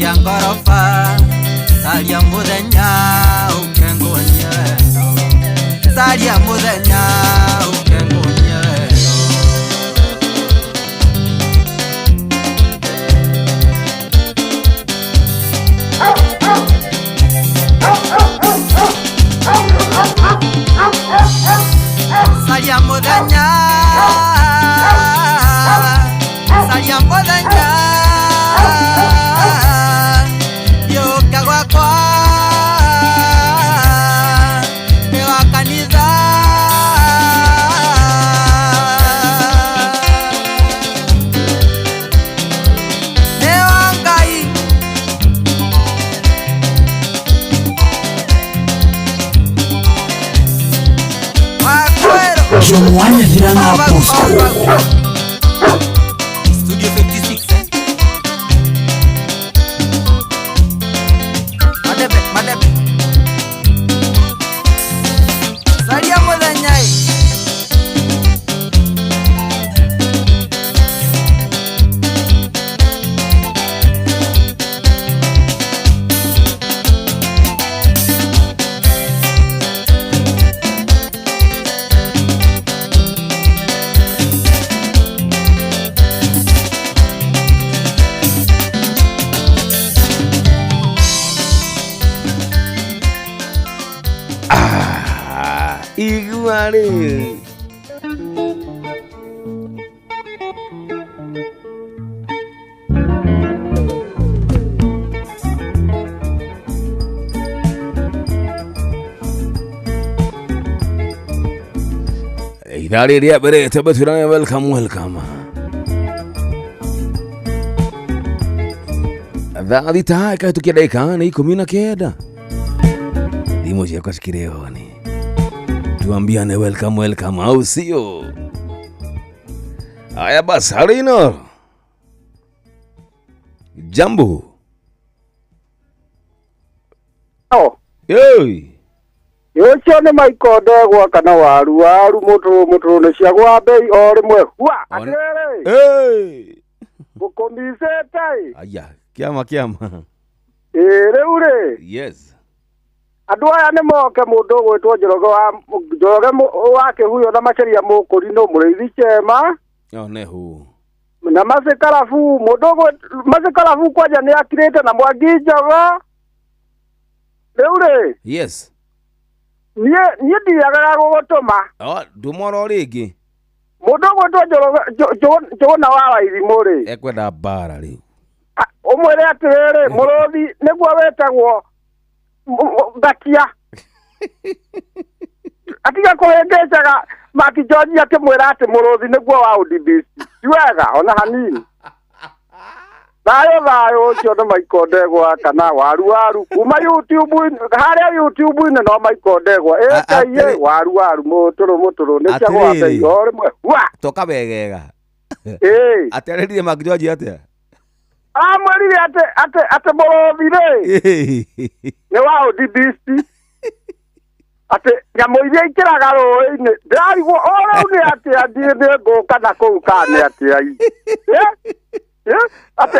Kĩa ngoroba caria mũthenya ũke nguonie wendo, caria mũthenya ũke nguonie wendo. Caria mũthenya, caria mũthenya yũka gwakwa nĩ wa kanitha. Nĩ wa Ngai. Wakwero. Jomwanya Dhiranga Bosco. Studio 56, eh? Madebe, madebe. Salia mũthenya ĩ. Ah, igua rĩ. Ithaa rĩrĩ rĩa mbere twambe twĩrane welcome, welcome. Thaa 6 ĩkahĩtũkia ndagĩka nĩ 19. Thimũ ciakwa cikĩrĩ oni, tuambiane welcome, welcome, au sio? Haya basi, Harino, jambo. Oh, Yoi. ũcio nĩ Michael Ndegwa kana waru waru mũtũrũ mũtũrũ nĩ ciagwa mbei o rĩmwe hua. Atĩrĩrĩ, Hey. ngũkũmicĩte. Aya, kiama kiama. Ĩ rĩu rĩ, Yes. andũ aya nĩ moke, mũndũ ũgwĩtwo Njoroge wa Njoroge wa Kĩhuyo na Macharia Mũkũrinũ mũrĩithi Chema. Oh, nehu. Na Macikarabu, mũndũ Macikarabu kwanja nĩ akirĩte na Mwangi Njogo rĩu rĩ. Yes. Niĩ ndiagaga gũgũtũma. Oh, ndumoro rĩngĩ. Mũndũ ũgwĩtwo Njoroge Njũgũna wa Wairimũ rĩ, ekwenda mbara rĩu. Ũmwĩre atĩrĩrĩ, mũrũthi nĩguo wĩtagwo ngatia, atiga kũhĩngĩcaga Maki George akĩmwĩra atĩ mũrũthi nĩguo wa UDBC, ti wega ona hanini. Thayũ thayũ, ũcio nĩ Michael Ndegwa kana waru waru kuma YouTube harĩa YouTube-inĩ, no Michael Ndegwa ĩkaiye. Waru waru mũtũrũ mũtũrũ nĩ ciagwa Atĩrĩrĩ. mbei o rĩmwe hua. Toka wegega. Ĩĩ. Atĩarĩrire Mark George atĩa? Amwĩrire atĩ mũrũthi rĩ nĩ wa UDBC, atĩ nyamũ iria ikĩraga rũĩ-inĩ ndĩrarigwo o rĩu nĩ atĩa, ndiĩ nĩ ngũka na kũu kana nĩ atĩa i. Eh? Eh? Atĩ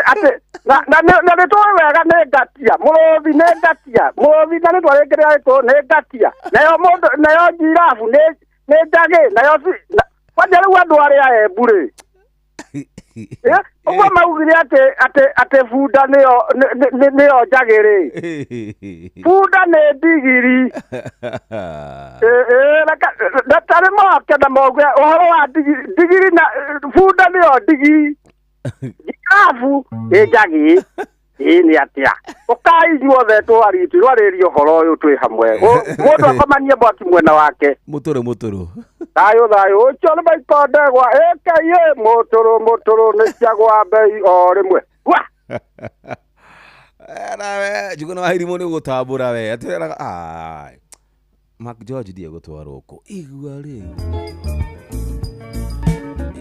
na nĩ tũĩ wega nĩ ngatia, mũrũthi nĩ ngatia, mũrũthi na rĩtwa rĩngĩ rĩa gĩkũyũ nĩ ngatia, nayo mũndũ nayo njirabu nĩ njagĩ nayo kwanja rĩu andũ arĩa Embu rĩ. Eh? Ũguo maugire atĩ bunda nĩyo nĩyo njagĩ rĩ, bunda nĩ ndigiri. Tarĩ moke na mauge ũhoro wa ndigiri, ndigiri na bunda nĩyo ndigiri, njirabu nĩ njagĩ, ĩĩ nĩ atĩa? Ũkai inyuothe twarĩrie ũhoro ũyũ twĩ hamwe. Mũndũ akomanie mwaki mwena wake. Mũtũrũ mũtũrũ. Thayũ thayũ, ũcio nĩ Michael Ndegwa ĩkaiye mũtũrũ mũtũrũ nĩ ciagwa mbei o rĩmwe. Wa. Nawe Njuguna wa Irimũ nĩ ũgũtambũra we atĩrĩraga ai Mark George ndiĩ gũtwarwo kũ. Igua rĩu,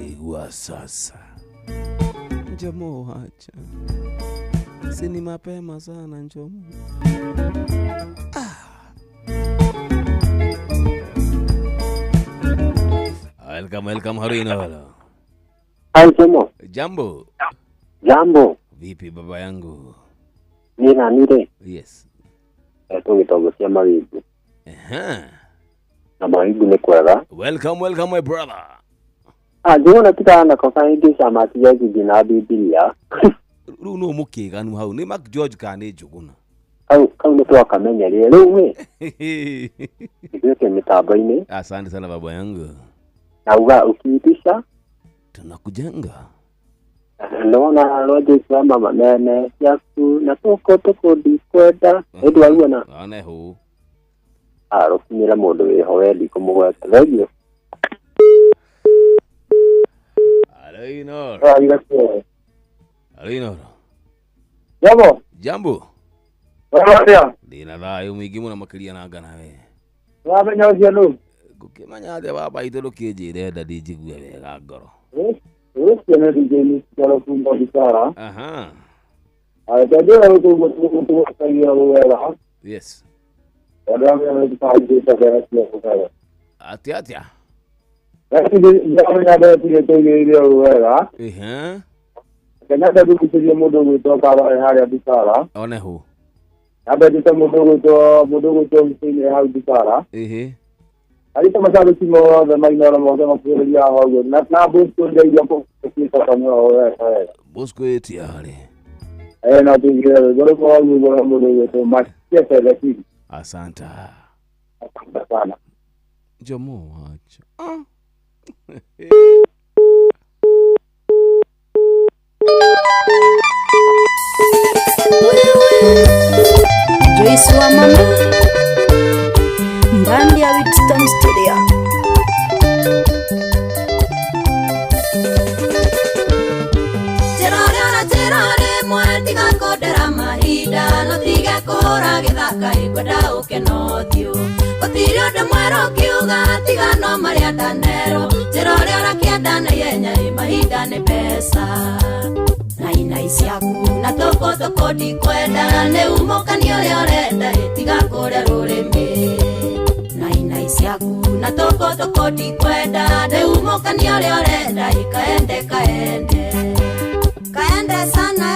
igua sasa. Njomo, hacha si ni mapema sana Njomo. Welcome, welcome, Harina wala. Hai Somo, Jambo. Jambo. Vipi baba yangu? Niĩ nani rĩ? Yes. Etwo gĩtongo cia mawingu. Ehe. Na mawingu nĩ kwega. Welcome, welcome my brother. Njũgũna tigana nako kahĩngĩca matigethi na Bibilia. Rĩu nũ mũkĩganu hau nĩ Mark George kana nĩ Njũgũna? Kau nĩ twakamenyerire rĩu ĩ. Ithuĩ mĩtambo-inĩ. Asante sana baba yangu. Na uga ukiitisha tunakujenga. Nona rwa Jesu wa mama mene ciaku na tũkũ tũkũ ndikwenda. Ĩndĩ waruona. One hu. Rũkinyĩre mũndũ wĩho we ndikũmũgweta. Thengiũ. Alo Inoro. Jambo. Jambo. Waratia. Ndina thayũ mũingĩ mũno makĩria na ngana we. Wamenya ũcio nũ? Ngũkĩmenya atĩa baba itũ ndũkĩnjĩre nda ndinjigue wega ngoro. Ũcio nĩ DJ Mr. Kumba Bisara. Aha. Tondũ gũtũgũtũgũtagia wega. Yes. Tondũ amenya nĩ tũbangĩte wega cia kũgaya. Atĩa atĩa? Ndamenya mbere tũigĩire wega. Ehe. Kenyata ndũgũtĩrie mũndũ ũgwĩtwo Kabarĩ harĩa Bisara. One hu. Nyambe njĩte mũndũ ũgwĩtwo Hussein hau Bisara. Ehe. Arĩte macabĩki mothe mainoro mothe makuhĩrĩria haha ũguo. Na Bosco ndĩraigua kũkĩtakanio wega wega. Bosco ĩtiarĩ. Na tũigĩre rwĩmbo rũmwe hau ũguo rwa mũndũ ũgwĩtwo Matia Felekini. Asante. Asante sana. Jomo wacha. Joyce wa mama ndani ya Wisdom Studio. Tirore mwetiga kondera mahinda no tiga kũhũra gĩthaka ĩkwenda ũkeno ũthiũ gũtirĩ ũndũ mwerũ ũkiuga tiga no marĩa ndanerwo njĩra ũrĩa ũrakĩenda na ihenya ĩ mahinda nĩ mbeca na inai ciaku na tũkũ tũkũ ndikwenda nĩ umũkani ũrĩa ũrenda ĩ tiga kũrĩa rũrĩmĩ na inai ciaku na tũkũ tũkũ ndikwenda nĩ umũkani ũrĩa ũrenda ĩ kaende kaende kaende sana.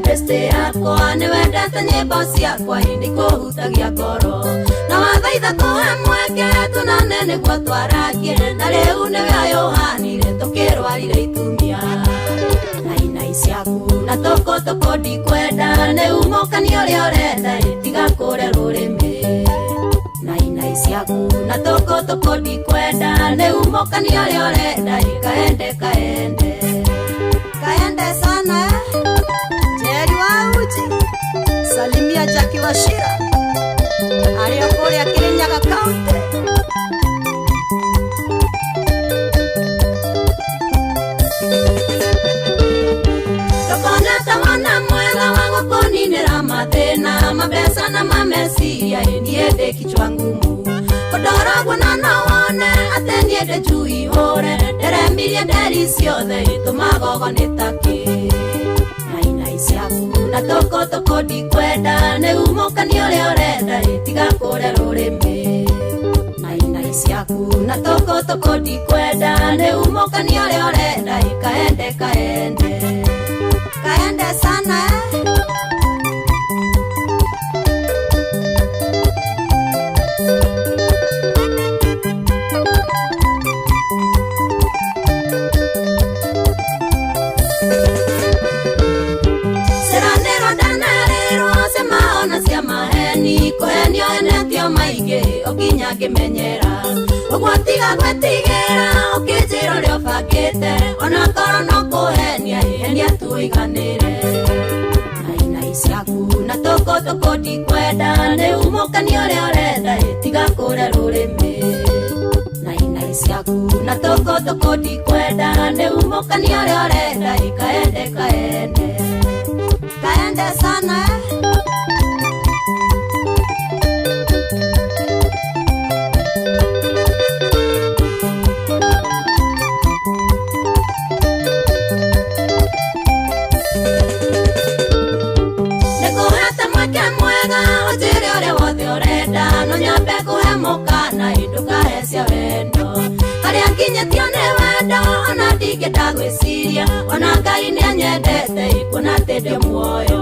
Beste yakwa nĩ wendete nyĩmbo ciakwa ĩndĩ kũhutagia ngoro na wathaitha tũhe mweke tũnane nĩguo twaragie na rĩu nĩwe ayũhanire tũkĩrwarire itumia na inai ciaku na tũkũ tũkũ ndikwenda nĩ umũkani ũrĩa ũrenda ĩ tiga kũrĩa rũrĩmĩ na inai ciaku na tũkũ tũkũ ndikwenda nĩ umũkani ũrĩa ũrenda ĩ kaende kaende kaende sana. Jerry wa Uji, salimia Jackie Wachira arĩa kũrĩa Kirinyaga County. Ndũkonete mwana mwega wa gũkũninĩra mathĩna mabeca na mameciria ĩ niĩ ndĩ kichwa ngumu kũndora na no wone atĩ niĩ ndĩ njui hũre nderemirie nderi ciothe ĩtũmagogo nĩ takĩ ciaku na tũkũ tũkũ ndikwenda nĩ umũkani ũrĩa ũrenda ĩ tiga kũrĩa rũrĩmĩ na inai ciaku na tũkũ tũkũ ndikwenda nĩ umũkani ũrĩa ũrenda ĩ kaende kaende kaende sana. Kũhenio enetio maingĩ ũkinya ngĩmenyera ũguo tiga gwĩtigĩra ũkĩnjĩra ũrĩa ũbangĩte onakorwo no kũhenia henia tuiganĩre na inai ciaku na tũkũ tũkũ ndikwenda nĩ umũkani ũrĩa ũrenda ĩ tiga kũrĩa rũrĩmĩ na inai ciaku na tũkũ tũkũ ndikwenda nĩ umũkani ũrĩa ũrenda ĩ kaende kaende kaende sana. Ndiyũrĩtio nĩ wendo ona ndingĩenda gwĩciria ona Ngai nĩanyendete ikuona atĩ ndĩ muoyo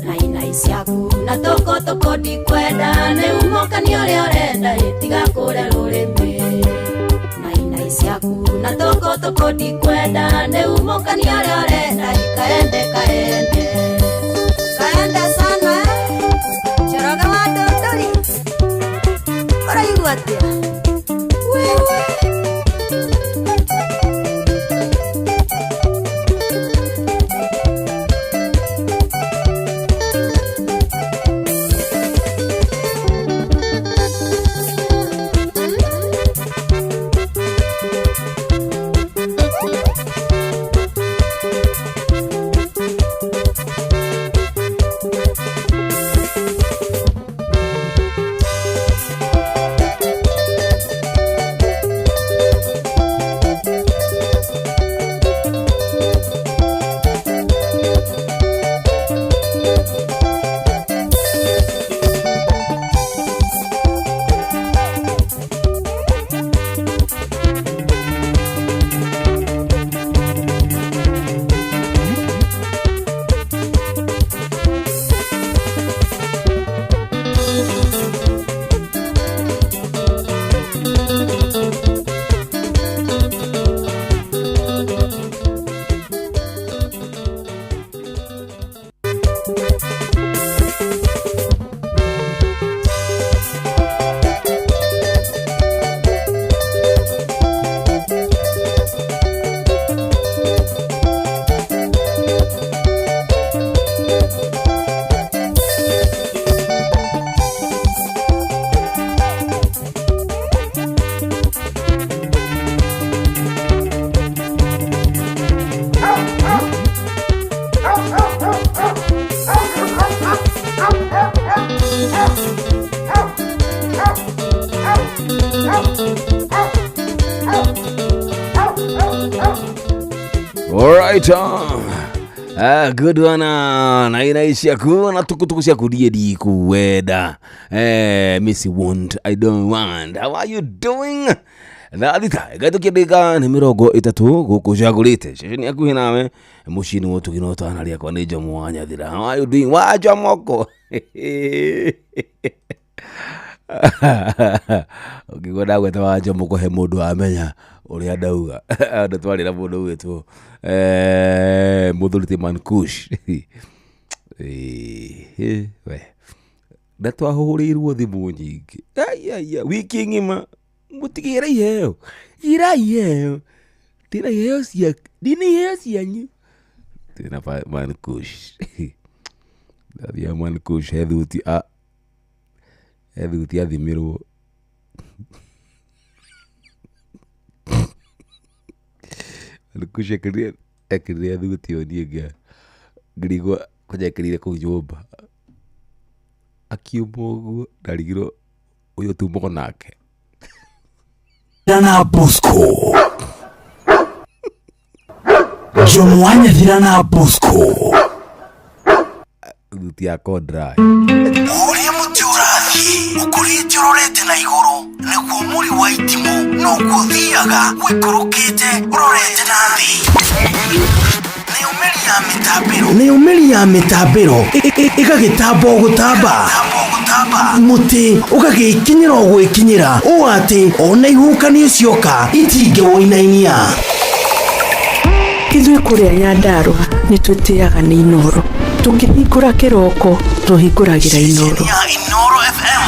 nainai ciaku na tũkũtũkũ ndikwenda nĩ umũkani ũrĩa ũrenda ĩtiga kũrĩa rũrĩmĩ nainai ciaku na tũkũtũkũ ndikwenda nĩ umũkani ũrĩa ũrenda ikaende kaende Kaende sana Njoroge wa Ndũndũri ũraigua atĩa wewe Alright. Good one. Na inaishia kuona tukutuku cia kudie ndikuwenda. Missy want I don't want. How are you doing? Thaa thita ĩgaitũkia ndagĩka nĩ mĩrongo ĩtatũ gũkũ cagũrĩte ceceni hakuhĩ nawe mũciĩ-inĩ wa ũtugi na ũtana rĩakwa nĩ Njomo wa Nyathira. How are you doing? Wa Njomoko. Ũngĩigua ndagweta wa Njomoko he mũndũ amenya ũrĩa ndauga. Andũ twarĩ na mũndũ ũgwĩtwo Mũthuri ti Mankush. We na twahũrĩirwo thimũ nyingĩ. Ai, wiki ng'ima mũtigĩre iheo ira iheo ndĩna iheo cia ndĩna iheo cianyu ndĩna Mankush. Ndathia Mankush he thuti a he thuti athimirwo Mankush ekĩrire thuti ĩyo niĩ ngĩrigwo kwanja ekĩrire kũu nyũmba akiuma ũguo ndarigirwo ũyũ tumwo nake. Na Bosco. Jomo wa Nyathira na Bosco. Thuti yakwa dry. Ũrĩa mũtĩ ũrathiĩ ũkũrĩte ũrorete na igũrũ nĩguo mũri wa itimũ noguo ũthiaga ũikũrũkĩte ũrorete na thĩ. Nayo mĩri ya mĩtambĩro ĩgagĩtamba o gũtamba mũtĩ ũgagĩkinyĩra o gwĩkinyĩra ũũ atĩ ona ihuhũkanio cioka itingĩwũinainia. Ithuĩ kũrĩa Nyandarũa nĩ twĩtĩaga nĩ Inooro. Tũkĩhingũra kĩroko tũhingũragĩra Inooro. Inooro FM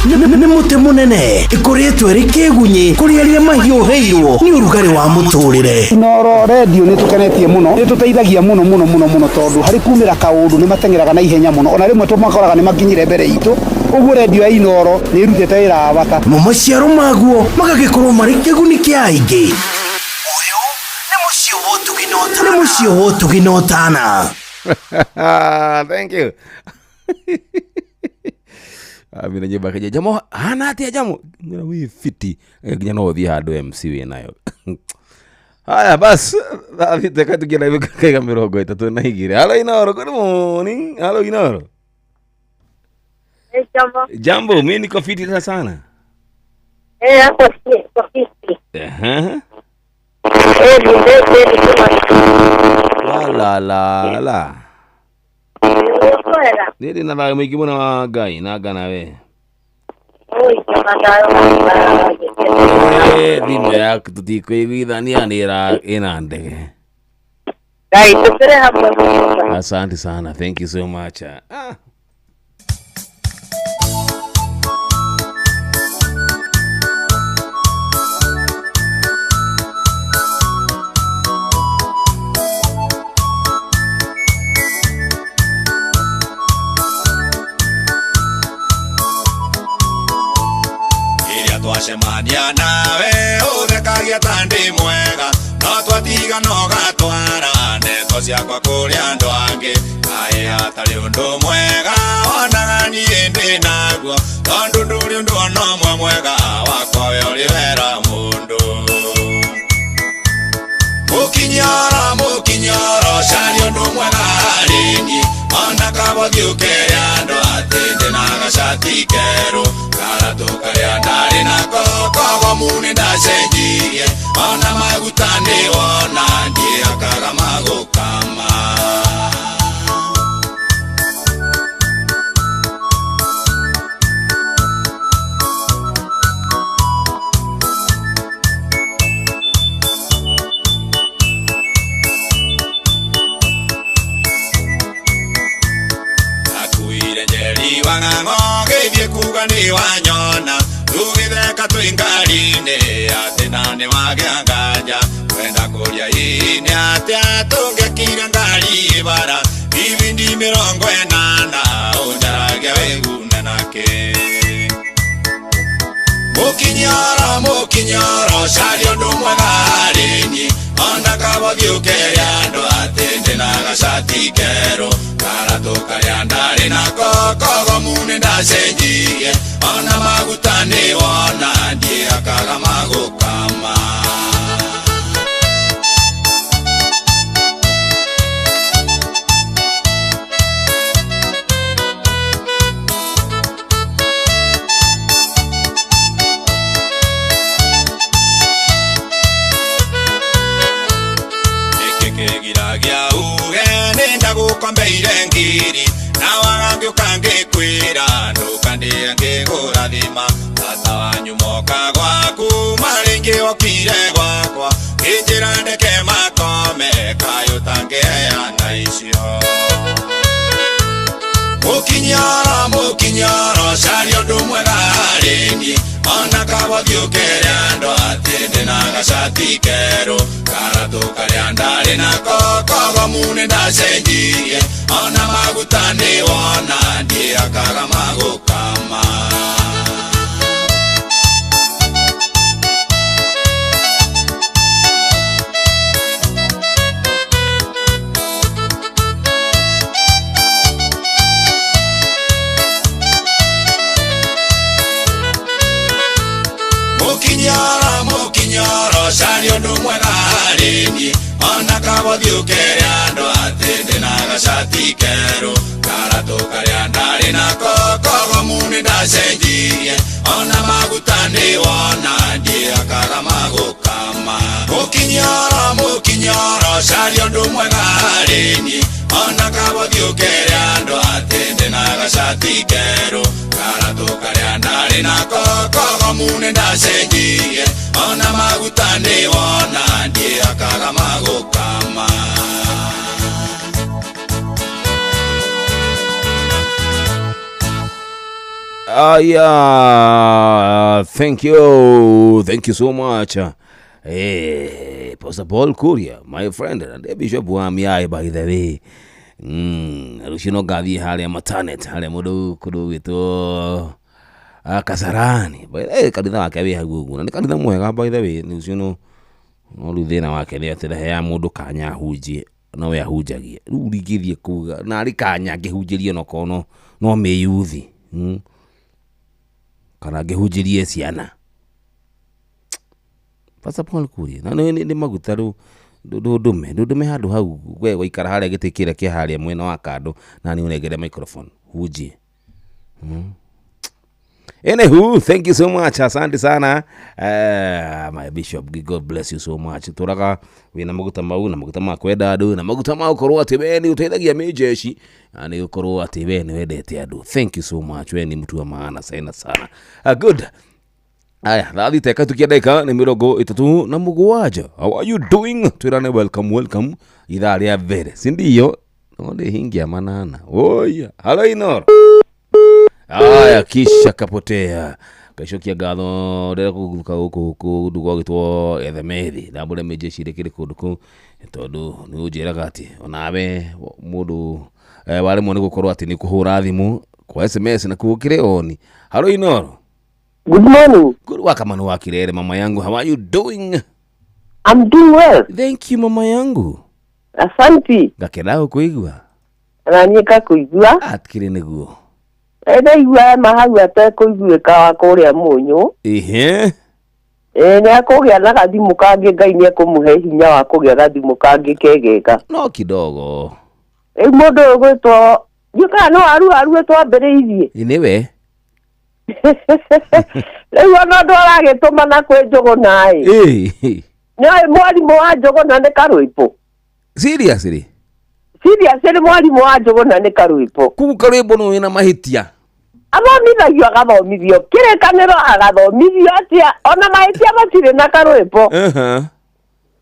nĩ mũtĩ mũnene ĩkũrĩtwo ĩrĩ kĩgunyĩ kũrĩ arĩa mahiũhĩirwo nĩ ũrugarĩ wa mũtũrĩre. Inooro radio nĩ tũkenetie mũno, nĩ tũteithagia mũno mũno mũno mũno tondũ harĩ kumĩra kaũndũ nĩ mateng'eraga na ihenya mũno, ona rĩmwe tũmakoraga nĩ makinyire mbere itũ. Ũguo radio ya Inooro nĩ ĩrutĩte wĩra wa bata. Mo maciaro maguo magagĩkorwo marĩ kĩguni kĩa aingĩ. Ũyũ nĩ mũciĩ wa ũtugi na ũtana. Nĩ mũciĩ wa ũtugi na ũtana. Thank you. Amina nyumba kaja jamo hana atia jamo ngina wi fiti nginya no uthie handu MC wi nayo. Haya bas thite katukia na kaiga 32. Hello Inooro, good morning. Hello Inooro. Hey, jambo. Jambo, mimi niko fiti sana. Hapo niko fiti. Ehe. La la la. Nĩ na thayũ mũingĩ mũno wa Ngai na ngana we. Thimũ yaku tũtikũiguithania nĩ ĩna ndege. Ngai tũkĩrĩ hamwe mũno. Asante sana, thank you so much. Ah. Iria twacemania nawe ũthekagia ta ndĩ mwega no twatiga no gatwara ndeto ciakwa kũrĩ andũ angĩ kaĩ hatarĩ ũndũ mwega wonaga niĩ ndĩ naguo tondũ ndũrĩ ũndũ ona ũmwe mwega wakwa we ũrĩ wera mũndũ. Mũkinyoro mũkinyoro caria ũndũ mwega harĩ niĩ ona kabothiĩ ũkere andũ atĩ ndĩna gacati kerũ karatũ karĩa ndarĩ nako kogomu nĩ ndacenjirie ona maguta nĩ wona ndiakaga magũkama. Akuire njeri wa ng'ang'o ngĩthiĩ kuga nĩ wanyona tũgĩtheka twĩ ngari-inĩ atĩ na nĩ wagĩa nganja kwenda kũria ĩ nĩ atĩa tũngĩkire ngari ĩbara ibindi 80 ũnjaragia wĩgune nakĩ. Mũkinyoro mũkinyoro caria ũndũ mwega harĩ niĩ ona kabothiĩ ũkere andũ atĩ ndĩna gacati kerũ karatũ karĩa ndarĩ nako kogomu nĩ ndacenjirie ona maguta nĩ wona ndiakaga magũkama. Kĩgiragia uge nĩ ndagũkombeire ngiri na waga ngĩũka ngĩkwĩra ndũkandĩe ngĩkũrathima tata wanyu moka gwaku marĩ okire gwakwa ngĩnjĩra ndeke makome kaĩ ũtangĩheana icio. Mũkinyoro mũkinyoro caria ũndũ mwega harĩ niĩ ona kabothiĩ ũkere andũ atĩ ndĩna gacati kerũ karatũ karĩa ndarĩ nako kogomu nĩ ndacenjirie ona maguta nĩ wona ndiakaga magũkama. Mũkinyoro mũkinyoro caria ũndũ mwega harĩ niĩ ona kabothiĩ ũkere andũ atĩ ndĩna gacati kerũ karatũ karĩa ndarĩ nako kogomu nĩ ndacenjirie ona maguta nĩ wona ndiakaga magũkama. Mũkinyoro mũkinyoro caria ũndũ mwega harĩ niĩ ona kabothiĩ ũkere andũ atĩ ndĩna gacati kerũ karatũ karĩa ndarĩ nako kogomu nĩ ndacenjirie ona maguta nĩ wona ndiakaga magũkama. Yeah, thank you so much. Hey, Pastor Paul Kuria, my friend, and the Bishop wa Miai, by the way. Rũciũ no ngathiĩ harĩa Matanet, harĩa mũndũ kũndũ gwĩtwo Kasarani. By the way, kanitha wake wĩ hau ũguo, na nĩ kanitha mwega by the way. Rũciũ no rĩu thĩna wake nĩ atĩ ndaheaga mũndũ kanya ahunjie, no we ahunjagia. Rĩu ndingĩthiĩ kuga narĩ kanya ngĩhunjĩrie onokorwo no mĩyuthi. Kana ngĩhunjĩrie ciana. Pastor Paul Kuria, na nĩ maguta rĩu ndũndũme handũ hau we waikara harĩa gĩtĩ kĩrĩa kĩ harĩa mwena wa kando na nĩ ũnengere microphone hunjie. Anywho, thank you so much, asante sana. My bishop, God bless you so much. Tũraga wĩna maguta mau na maguta ma kwenda andũ na maguta ma gũkorwo atĩ we nĩ ũteithagia mĩjeshi na nĩ gũkorwo atĩ we nĩ wendete andũ. Thank you so much, we ni mtu wa maana sana sana. Good. Aya, thaa thita ĩkahĩtũkia ndagĩka nĩ 37. How are you doing? Twĩrane welcome, welcome ithaa rĩa mbere, si ndio? No ndĩhingia manana. Oya, halo Inoro. Aya, kisha kapotea gaicokia ngatho ndĩrenda kũguthũka gũkũ kũndũ gwagĩtwo Ethemethi ndambũre mĩjeshi rĩkĩrĩ kũndũ kũu tondũ nĩ ũnjĩraga atĩ onawe mũndũ waremwo nĩ gũkorwo atĩ nĩ kũhũra thimũ kwa SMS na kuo kĩrĩ oni. Halo Inoro. Good morning. Good wakamanu wa Kirere, mama yangu. How are you doing? I'm doing well. Thank you mama yangu. Asante. Ngakena gũkũigua. Na niĩ ngakũigua. Atikĩrĩ nĩguo. Ndaigua ema hau atekũiguĩka wa kũrĩa mũnyũ. Ehe. Ĩĩ nĩ akũgĩa na gathimũ kangĩ, Ngai nĩ ekũmũhe hinya wa kũgĩa gathimũ kangĩ kegega. No kidogo. Rĩu mũndũ ũyũ gwĩtwo ndiũĩ kana nĩ waru waru twambĩrĩirie. Ĩ nĩwe. Rĩu ona ũndũ aragĩtũmana kwĩ Njũgũna ĩ. Ĩ. Nĩoĩ mwarimũ wa Njũgũna nĩ Karwĩmbũ. Seriously? Seriously, mwarimũ wa Njũgũna nĩ Karwĩmbũ. Koguo Karwĩmbũ nĩ wĩna mahĩtia. Athomithagio agathomithio kĩrĩkanĩro agathomithio atĩa ona mahĩtia matirĩ na Karwĩmbũ.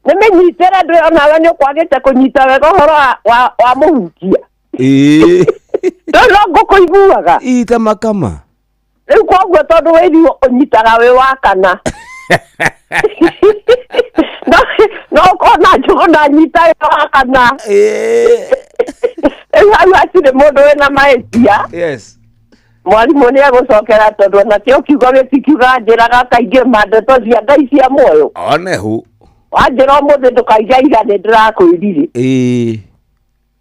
Nĩ mĩnyitĩre ndũ onawe nĩ ũkwagĩte kũnyita wega ũhoro wa mũhutia. Ĩĩ. Ndũ no ngũkũiguaga. Ita makama. Rĩu koguo tondũ wĩriũ ũnyitaga wĩ wa kana. No ũkona Njũgũna nyita wĩ wa kana. Rĩu hau hatirĩ mũndũ wĩna mahĩtia. Yes. Mwarimũ nĩ egũcokera tondũ onakĩo kiugo gĩtikiuga njĩraga kaingĩ ma ndeto cia Ngai cia muoyo. Onehu. Wanjĩra ũmũthĩ ndũkaiga iga nĩ ndĩrakwĩrire. Ĩĩ.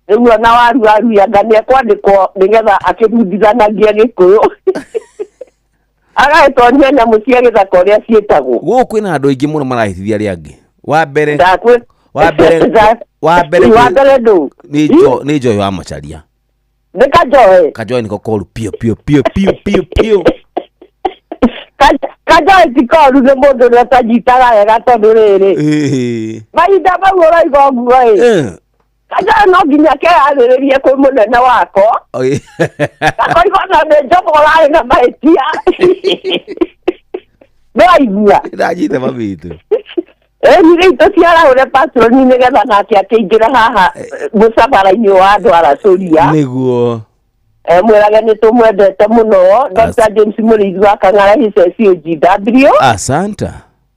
Rĩu ona waru waru anga nĩ ekwandĩkwo nĩgetha akĩbundithanagie Gĩkũyũ. Agagĩtonia nyamũ cia gĩthaka ũrĩa ciĩtagwo. Gũkũ kwĩna andũ aingĩ mũno marahĩtithia arĩa angĩ. Wa mbere. Wa mbere. Wa mbere ndũ? Nĩ Njoyo wa Macharia. Nĩ Kanjoe. Kanjoe nĩko koru piũ piũ piũ piũ piũ piũ. Kanjoe ti koru, nĩ mũndũ ũrĩa ũtanyitaga wega tondũ rĩrĩ. Mahinda mau ũroiga ũguo ĩ. Kanjoe no nginya keyarĩrĩrie kwĩ mũnene wako. Gakoiga ona nĩ Njomo ũrarĩ na mahĩtia. Nĩwaigua? Ndanyita mabitũ. Ĩni rĩu tũciarahũre patroni nĩgetha nake akĩingĩra haha mũcabara-inĩ wa andũ aracũria. Nĩguo. Mwĩrage nĩ tũmwendete mũno Dr. James Mũrĩithi wa Kang'ara HSCOGW. Asante.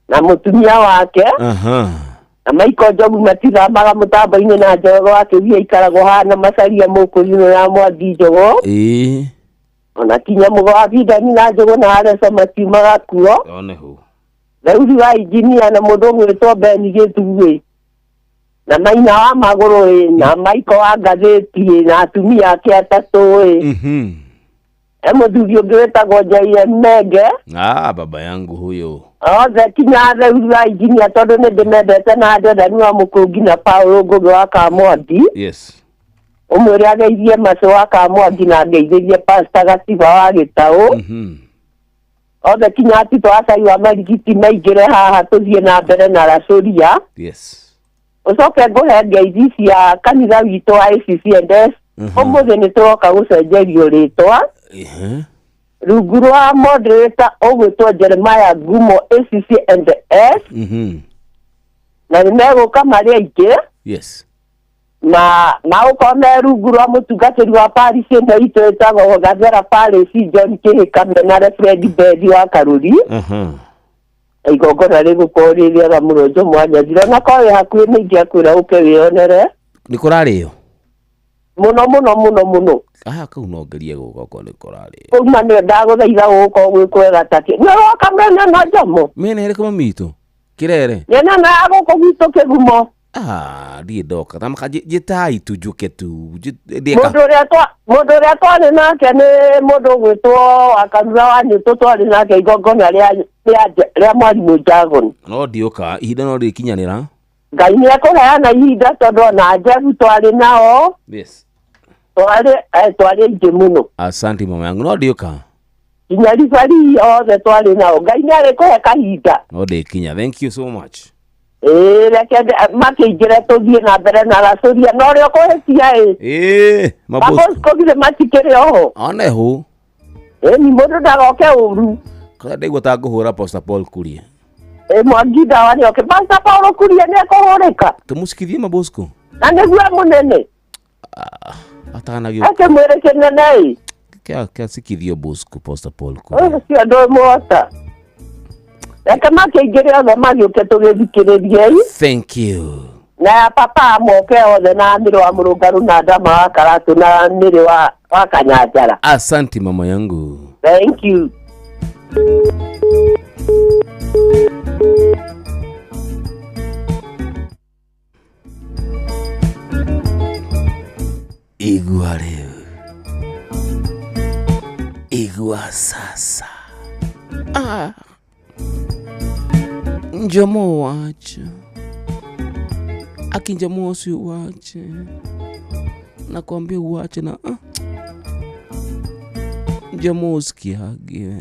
Na mũtumia wake. Na Michael Njogu matithamaga mũtambo-inĩ na Njoroge wa Kĩguũ aikaragwo haha na Macaria Mũkũrinũ na Mwangi Njogo. Ĩĩ. Ona kinya Mũgo wa Bindani na Njogo na Areco matiumaga kuo. Onehu. Daudi wa injinia na mũndũ ũgwĩtwo Ben Gĩthuĩ. Na Maina wa Magũrũ ĩ, na Michael wa ngathĩti ĩ, na atumia ake atatũ ĩ. E mũthuri ũngĩ wĩtagwo J.M. Menge. Ah, baba yangu huyo. Othe kinya Daudi wa injinia tondũ nĩ ndĩmendete na Jordan wa Mũkũngi na Paul Ngũgĩ wa Kamwangi. Yes. Ũmwĩre ageithie Macũ wa Kamwangi na angeithĩrie Pastor Gatiba wa Gĩtaũ. Othe kinya Atito Acai wa Marigiti maingĩre haha tũthiĩ na mbere na Racũria. Yes. Ũcoke ngũhe ngeithi cia kanitha witũ wa ACC&S. Ũmũthĩ nĩ tũroka gũcenjerio rĩtwa. Rungu rwa moderator ũgwĩtwo Jeremiah Ngumo ACC&S. Na nĩ megũka marĩ aingĩ. Yes. Na magũkorwo me rungu rwa mũtungatĩri wa parish ĩno itũ ĩtagwo Gathera Parish John Kĩhĩka mena Reverend Bethi wa Karũri. Igongona rĩgũkorwo rĩ rĩega mũno Njomo wa Nyathira. Ona korwo wĩ hakuhĩ nĩ ingĩakwĩra ũke wĩyonere. Nĩ kũrarĩo? Mũno mũno mũno mũno. Ah, kau no ngerie gũka okorwo nĩ kũrarĩo. Kuma nĩ ndagũthaitha gũgũkorwo gwĩ kwega ta kĩ. Nĩ ũroka mĩena ĩno Njomo? Mĩena ĩrĩkũ mami witũ? Kĩrere? Mĩena ĩno ya gũkũ gwitũ Kĩgumo. Ah, ndiĩ ndoka. Ta maka njĩtai tu njũke tu. Mũndũ ũrĩa twarĩ nake nĩ mũndũ ũgwĩtwo wa kanitha wa Nyũtũ twarĩ nake igongona rĩa mwarimũ Jagon. No ndiũka, ihinda no rĩkinyanĩra. Ngai nĩ ekũheana ihinda tondũ ona Jeff twarĩ nao. Yes. Twarĩ aingĩ mũno. Asante mama yangu, no ndiũka. Nginya ribari othe twarĩ nao. Ngai nĩ arĩkũhe kahinda. No ndĩkinya. Thank you so much. Ĩĩ, reke makĩingĩre tũthiĩ na mbere na racũria na ũrĩa ũkũhĩtia ĩ. Ĩĩ, Mabosco. Mabosco githĩ matikĩrĩ oho. One hũ. Ĩni mũndũ ndagoke ũru. Kũrĩa ndaigua ta ngũhũra Pastor Paul Kuria. Ĩ Mwangi ndawa nĩoke. Pastor Paul Kuria nĩekũhũrĩka. Tũmũcikithie Mabosco. Na nĩguo mũnene. Atanagĩũka. Akĩmwĩre kĩnene ĩ. Kĩa kĩa Bosco Pastor Paul Kuria. Ũcio ndũmũhota. Reke makĩingĩre othe magĩũke tũgĩthikĩrĩrie ĩ. Thank you. Na ya papa moke othe na mĩrĩ wa mũrũngarũ na ndama wa karatũ na mĩrĩ wa kanyanjara. Asante mama yangu. Thank you. Igua rĩu. Igua sasa. Ah. Njomo wacho. Akinjomo usi uache. Nakwambia uache na ah. Njomo usikiage.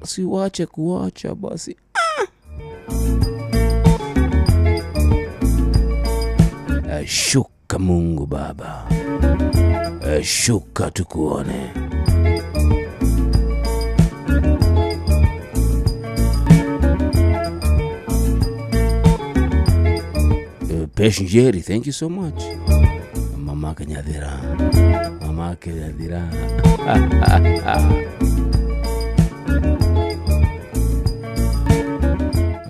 Si uache kuacha basi. Ah. Shuka Mungu Baba. Shuka tukuone. Pesh Njeri, thank you so much. Mama Kenyathira. Mama Kenyathira.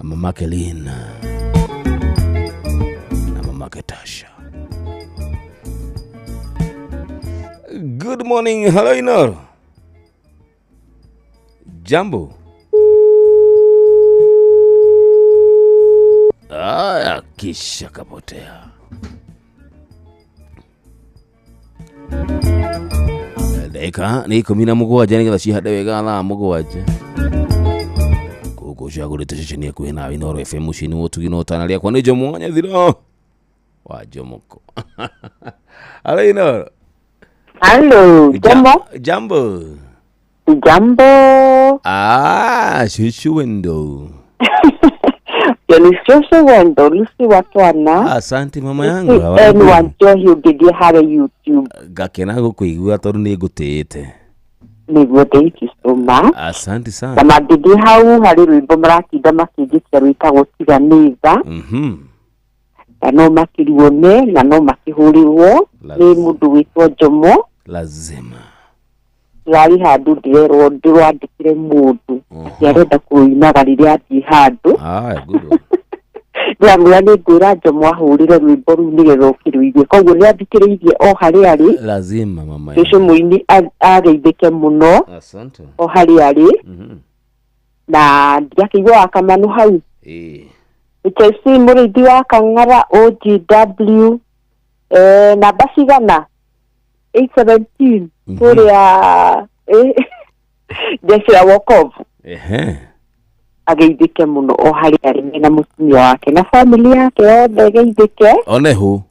Mama Kelina. Na Mama Ketasha. Good morning, hello Inoro. Jambo. Aya, kisha kapotea. Ndagĩka nĩ 17 nĩgetha cihande wega thaa 7. Kũkũ cagũrĩte ceceni hakuhĩ nawe Inooro FM mũciĩ-inĩ wa ũtugi na ũtana rĩakwa nĩ Jomo wa Nyathiro wa Jomoko. Hello Inooro. Hello, Jomo. Jambo. Jambo. Ah, shushu wendo. Ni shushu wendo, Lucy wa Twana. Asante mama yangu. Eni wa Njohi ũngĩthiĩ harĩ YouTube. Ngakena gũkũigua tondũ nĩ ngũtĩĩte. Nĩguo, thank you so much. Asante sana. Na mangĩthiĩ hau harĩ rwĩmbo maratinda makĩnjĩtia rwĩtagwo Tiga nĩ tha. Na no makĩruone na no makĩhũrĩrwo nĩ mũndũ wĩtwo Jomo. Lazima. Ndĩrarĩ handũ ndĩrerwo ndĩrwandĩkĩre mũndũ atĩ arenda kũinaga rĩrĩa athiĩ handũ. Aya, good one. Ndĩramwĩra nĩ ngwĩra Jomo ahũrĩre rwĩmbo rũu nĩgetha ũkĩrũigue. Koguo nĩ athikĩrĩirie o harĩa arĩ. Lazima mama. Cũcũ mũini ageithĩke mũno. Asante. O harĩa arĩ. Na ndiakĩigua wa Kamanu hau. HIC mũrĩithi wa Kang'ara OGW namba cigana 817 kũrĩa jeshi ya wokovu. Ageithĩke mũno o harĩa arĩ mena mũtumia wake na family yake yothe ageithĩke. One hũ.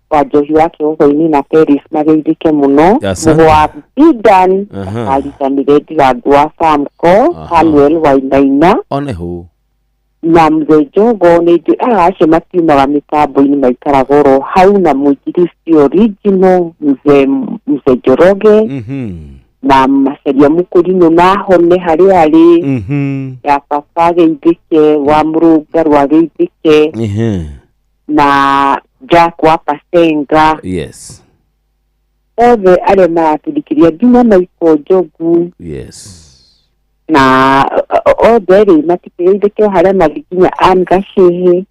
Wa Njohi wake ũgoini na Paris mageithĩke mũno. Asante. Mũgo wa Bidan aritanire Ndirangu wa Samco Samuel Wainaina. One hũ. Na mzee Njogo nĩ njũĩ aya acio matiumaga mĩtambo-inĩ maikaraga oro hau na mũinjilisti original mzee Njoroge na Macaria Mũkũrinũ na Hone harĩa arĩ ya baba ageithĩke wa Mũrũngarũ ageithĩke na Jack wa Pasenga. Yes. Othe arĩa maratũthikĩria nginya Michael Njogu. Yes. Na othe rĩ matikĩgeithĩke harĩa marĩ nginya Ann Gacĩhĩ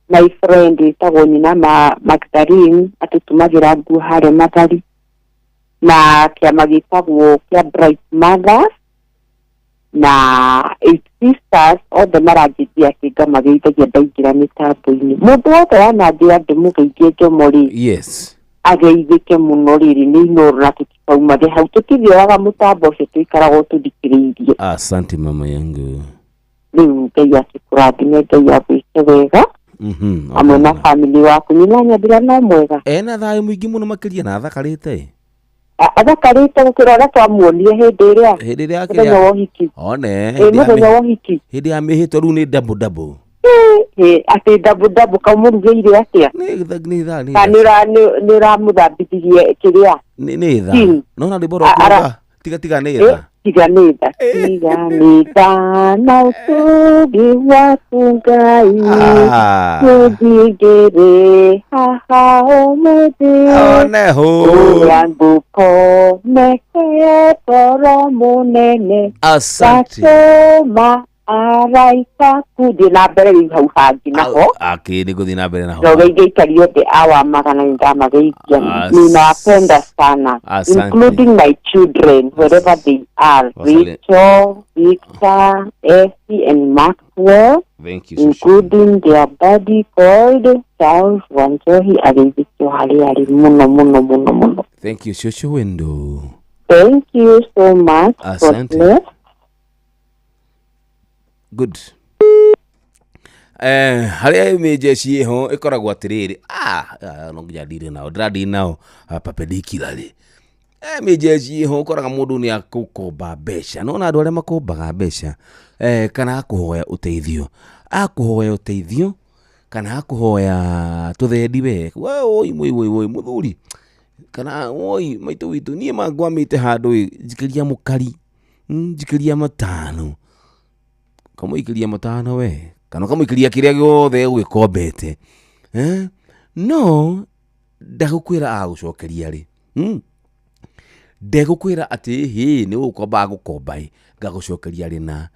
my friend wĩtagwo nyina Magdalene atũtũmagĩra nguo harĩa Mathari na kĩama gĩtagwo kĩa Bright Mothers na Eight Sisters othe maranjĩtia atĩ ngamageithagia ndaingĩra mĩtambo-inĩ. Mũndũ wothe wananjĩra ndĩmũgeithie Jomo rĩ. Yes. Ageithĩke mũno rĩrĩ nĩ Inooro na tũtikaumage hau tũtithioaga mũtambo ũcio tũikaragwo tũthikĩrĩirie. Asante mama yangu. Rĩu Ngai akĩkũrathime Ngai agwĩke wega. Hamwe na family waku nyina Nyathira no mwega. Ena thayũ mũingĩ mũno makĩria na athakarĩte. Athakarĩte gũkĩra ũrĩa twamuonire hĩndĩ ĩrĩa Hĩndĩ ĩrĩa mũthenya wa ũhiki. One. Ĩ, mũthenya wa ũhiki. Hĩndĩ ya mĩhĩtwa rĩu nĩ double double. Ĩ, atĩ double double kaũmũrugĩire atĩa? Nĩ tha nĩ tha nĩ Kana nĩ ũramũthambithirie kĩrĩa? Nĩ tha. Skin. Nona rwĩmbo rwaku rwa tiga tiga nĩ tha. Tiga nĩ tha. Tiga nĩ tha na ũtũgi waku Ngai. Tũthingĩrĩ haha ũmũthĩ. One ho. Ũrĩa ngũkomete toro mũnene. Asante. Ngatũma araika kundĩ na mbere rĩu hau hangĩ naho. Akĩ nĩ ngũthiĩ na mbere naho. Njoroge ingĩikaria othe awa magana nĩndamageithia. Ninawapenda sana. Asante. Including my children wherever they are. Rachel, Victor, Effie and Maxwell. Thank you. Including their buddy called Charles Wanjohi ageithĩtio harĩa arĩ mũno mũno mũno mũno. Thank you Shosho Wendo. Thank you so much. God Asante. bless. Good. Harĩa mĩjeci ĩho ĩkoragwo atĩrĩrĩ, no nginya ndire nao, ndĩrandiri nao perpendicularly. Mĩjeci ĩho ũkoraga mũndũ nĩ akũkomba mbeca, nona andũ arĩa makombaga mbeca kana akũhoya ũteithio, akũhoya ũteithio kana akũhoya tũthendi we, woi woi woi woi mũthuri, kana woi maitũ witũ niĩ mangwamĩte handũ ĩ, njikĩria mũkari, njikĩria matano, kamũikĩria matano we, kana ũkamũikĩria kĩrĩa gĩothe ũgĩkombete, no ndagũkwĩra agũcokeria rĩ, ndegũkwĩra atĩ hĩ nĩ ũgũkomba agũkomba ĩ ngagũcokeria rĩ, na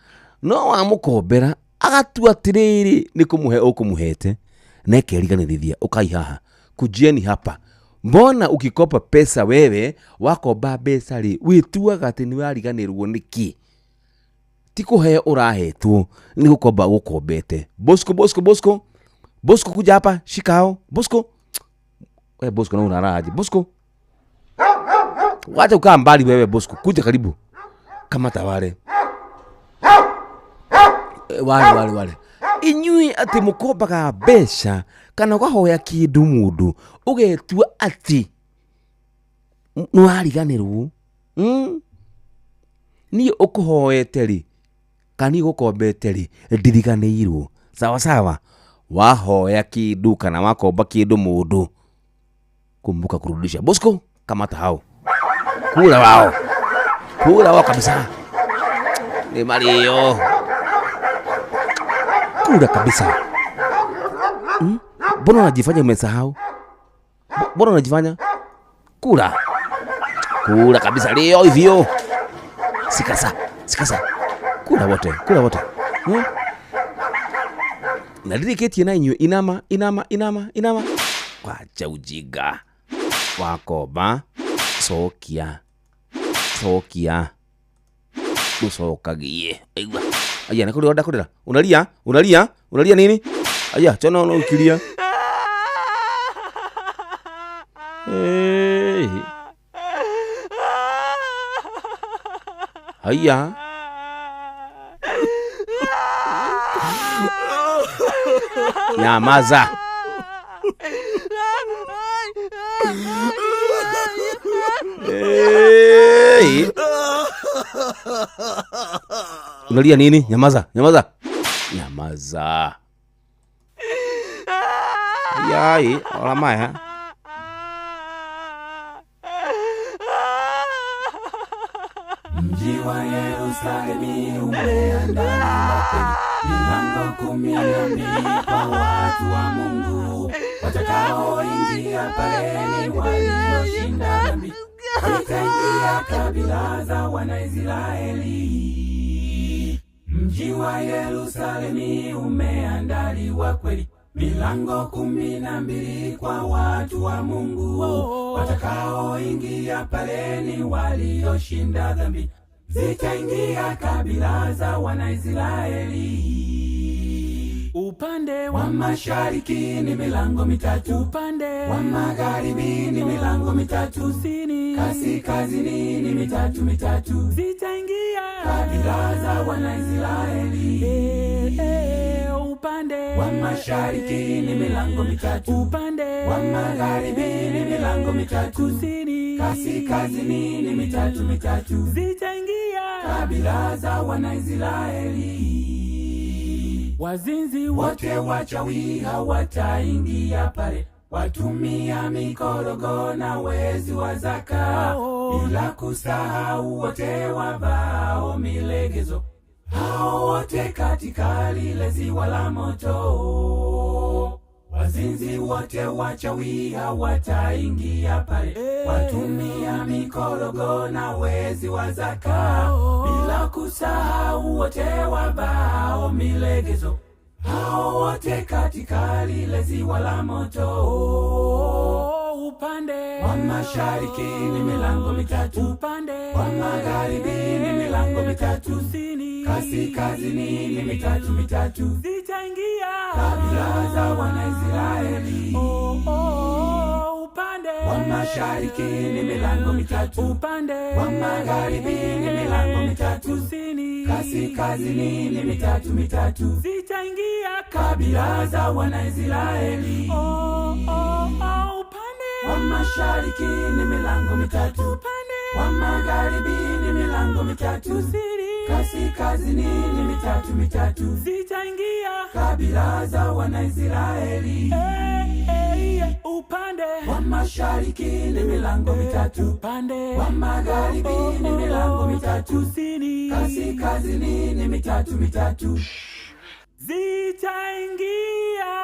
no wamũkombera agatua atĩrĩrĩ nĩ kũmũhe ũkũmũhete na ekeriganĩrithia ũkai haha kujieni hapa. Mbona ukikopa pesa wewe wakomba mbeca rĩ wĩtuaga atĩ nĩ wariganĩrwo nĩkĩ? Ti kũheo ũrahetwo nĩ gũkomba ũgũkombete. Bosco Bosco Bosco Bosco kuja hapa shika hao Bosco. We Bosco na unaraje Bosco? Wacha ukaa mbali wewe Bosco, kuja karibu. Kamata wale. Wale wale wale. Inyui atĩ mũkombaga mbeca kana ũkahoya kĩndũ mũndũ ũgetua atĩ nĩwariganĩrwo. Niĩ ũkũhoete rĩ kana niĩ gũkombete rĩ ndiriganĩirwo. Sawa sawa. Wahoya kĩndũ kana wakomba kĩndũ mũndũ, kumbuka kurudisha. Bosco kamata hao. Kula wao. Kula wao kabisa. Ni Mario. Kula kabisa. Mbona unajifanya umesahau? Mbona unajifanya? Kula. Kula kabisa leo hivyo. Sikasa, sikasa. Kula wote, kula wote. Na ndirikĩtie na inyuĩ inama, inama, inama, inama. Wacha ujinga. Wakomba cokia. Cokia. Ucokagie. Aigua. Aya, nĩ kũrĩra kũrĩra. Unalia, unalia, unalia nini? Aya, chona ono ukilia. Hey. Haya. Nyamaza. Hey. Unalia nini? Nyamaza, nyamaza. Nyamaza. Yai, ora maya. Mji wa Yerusalemu umeandaliwa kweli, milango 12 kwa watu wa Mungu, watakaoingia pale ni walioshinda dhambi, zitaingia kabila za Wanaisraeli. Mji wa Yerusalemu umeandaliwa kweli, milango 12 kwa watu wa Mungu, watakaoingia pale ni walioshinda dhambi, zitaingia kabila za Wanaisraeli. Upande wa mashariki ni milango 3, upande wa magharibi ni milango 3, kusini kaskazini ni 3 3, zitaingia kabila za Wanaisraeli. Upande wa mashariki ni milango 3, upande wa magharibi ni milango 3, kusini Kaskazini ni mitatu mitatu, zitaingia kabila za Wanaisraeli. Wazinzi wote wachawi hawataingia pale, watumia mikorogo na wezi wa zaka, bila kusahau wote wavao milegezo, hao wote katika lile ziwa la moto. Wazinzi wote wachawi hawataingia pale, watumia mikorogo na wezi wa zaka, bila kusahau wote wavao milegezo, hao wote katika lile ziwa la moto. Upande wa mashariki ni milango mitatu, upande wa magharibi ni milango mitatu, kusini kaskazini ni mitatu mitatu, zitaingia kabila za Wanaisraeli. Upande wa mashariki ni milango mitatu, upande wa magharibi ni milango mitatu, kusini kaskazini ni mitatu mitatu, zitaingia kabila za Wanaisraeli. Upande wa mashariki ni milango mitatu, upande wa magharibi ni milango mitatu, kusini kaskazini ni mitatu mitatu, zitaingia kabila za Wanaisraeli. Upande wa mashariki ni milango mitatu, upande wa magharibi ni milango mitatu, kusini kaskazini ni mitatu mitatu, zitaingia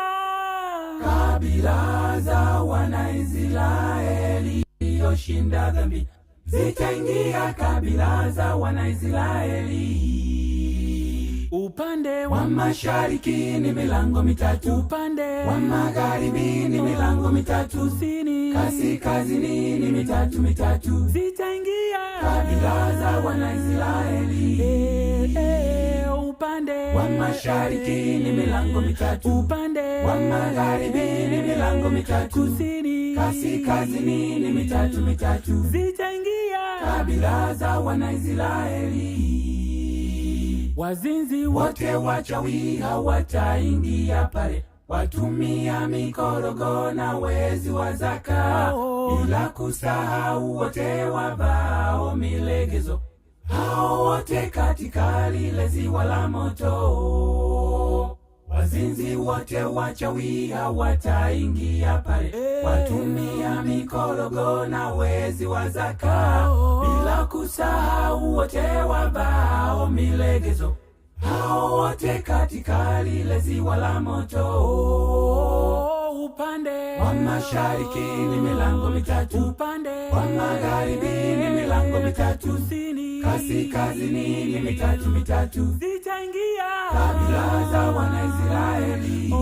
kabila za Wanaisraeli yoshinda dhambi, zitaingia kabila za Wanaisraeli. Upande wa mashariki ni milango mitatu, upande wa magharibi ni milango mitatu, kusini kaskazini ni mitatu mitatu, zitaingia kabila za Wanaisraeli. Upande wa mashariki ni milango mitatu, upande wa magharibi ni milango mitatu, kusini kaskazini ni mitatu mitatu, zitaingia kabila za Wanaisraeli. Wazinzi wote wachawi hawataingia pale, watumia mikorogo na wezi wa zaka, bila kusahau wote wavao milegezo, hao wote katika lile ziwa la moto. Wazinzi wote wachawi hawataingia pale, watumia mikorogo na wezi wa zaka, bila kusahau wote wavao milegezo, hao wote katika lile ziwa la moto. Upande wa mashariki ni milango mitatu, upande wa magharibi ni milango mitatu, kusini kaskazini ni mitatu mitatu, zitaingia kabila za Wanaisraeli.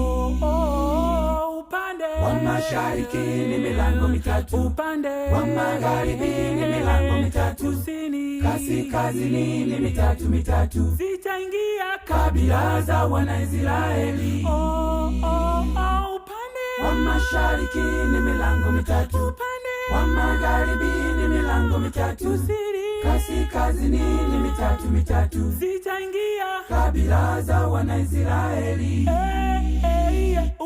Upande wa mashariki ni milango mitatu, upande wa magharibi ni milango mitatu, kusini kaskazini ni mitatu mitatu, zitaingia kabila za Wanaisraeli. Upande wa mashariki ni milango mitatu, upande wa magharibi ni milango mitatu, kusini kaskazini ni mitatu mitatu, zitaingia kabila za Wanaisraeli.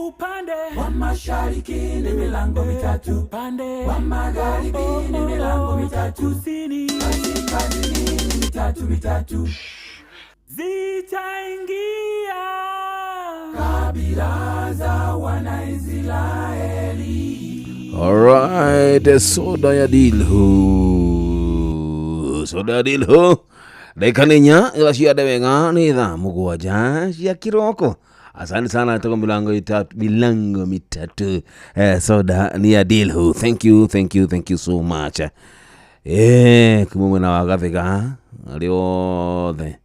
Upande wa mashariki ni milango mitatu, upande wa magharibi ni milango mitatu, kusini kaskazini ni mitatu mitatu, zitaingia kabila za Wanaisraeli. Alright, soda ya dilhu, soda ya dilhu. Dakika nĩ inya ĩra ciande wega nĩ thaa mũgwanja cia kĩroko. Asante sana toka milango mitatu. Soda ni ya dilhu. Thank you, thank you, thank you so much. Kuma mwena wa Gathika arĩ othe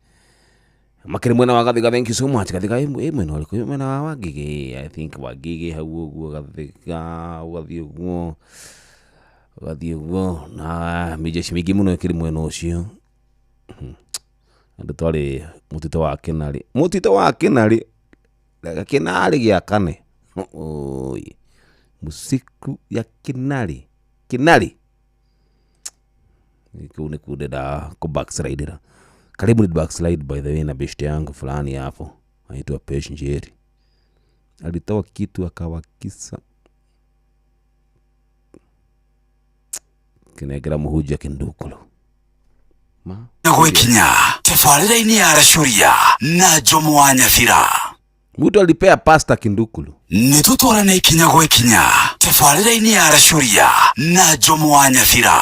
makĩrĩ mwena wa Gathika, thank you so much. Gathika ĩ mwena ũrĩkũ? Ĩ mwena wa Wangigĩ, I think Wangigĩ hau ũguo, Gathika ũgathiĩ ũguo, ũgathiĩ ũguo, na mĩjeshi mĩingĩ mũno ĩkĩrĩ mwena ũcio. Andũ twarĩ mũtitũ wa Kĩnarĩ, mũtitũ wa Kĩnarĩ, Kĩnarĩ gĩa kane, oi, mũciku ya Kĩnarĩ, Kĩnarĩ kũu nĩkuo ndĩrendaga kũ backslide-ĩra. Karibu ni backslide by the way, na beshte yangu fulani hapo anaitwa Pesh Njeri alitoa kitu akawakisa Kinengera mũhunjia kindukulu. Gwĩkinya tabarĩra-inĩ ya Racuria na Jomo wa Nyabira. Mtu alipea pasta kindukulu. Nĩ tũtwarane ikinya gwĩkinya tabarĩra-inĩ ya Racuria na Jomo wa Nyabira.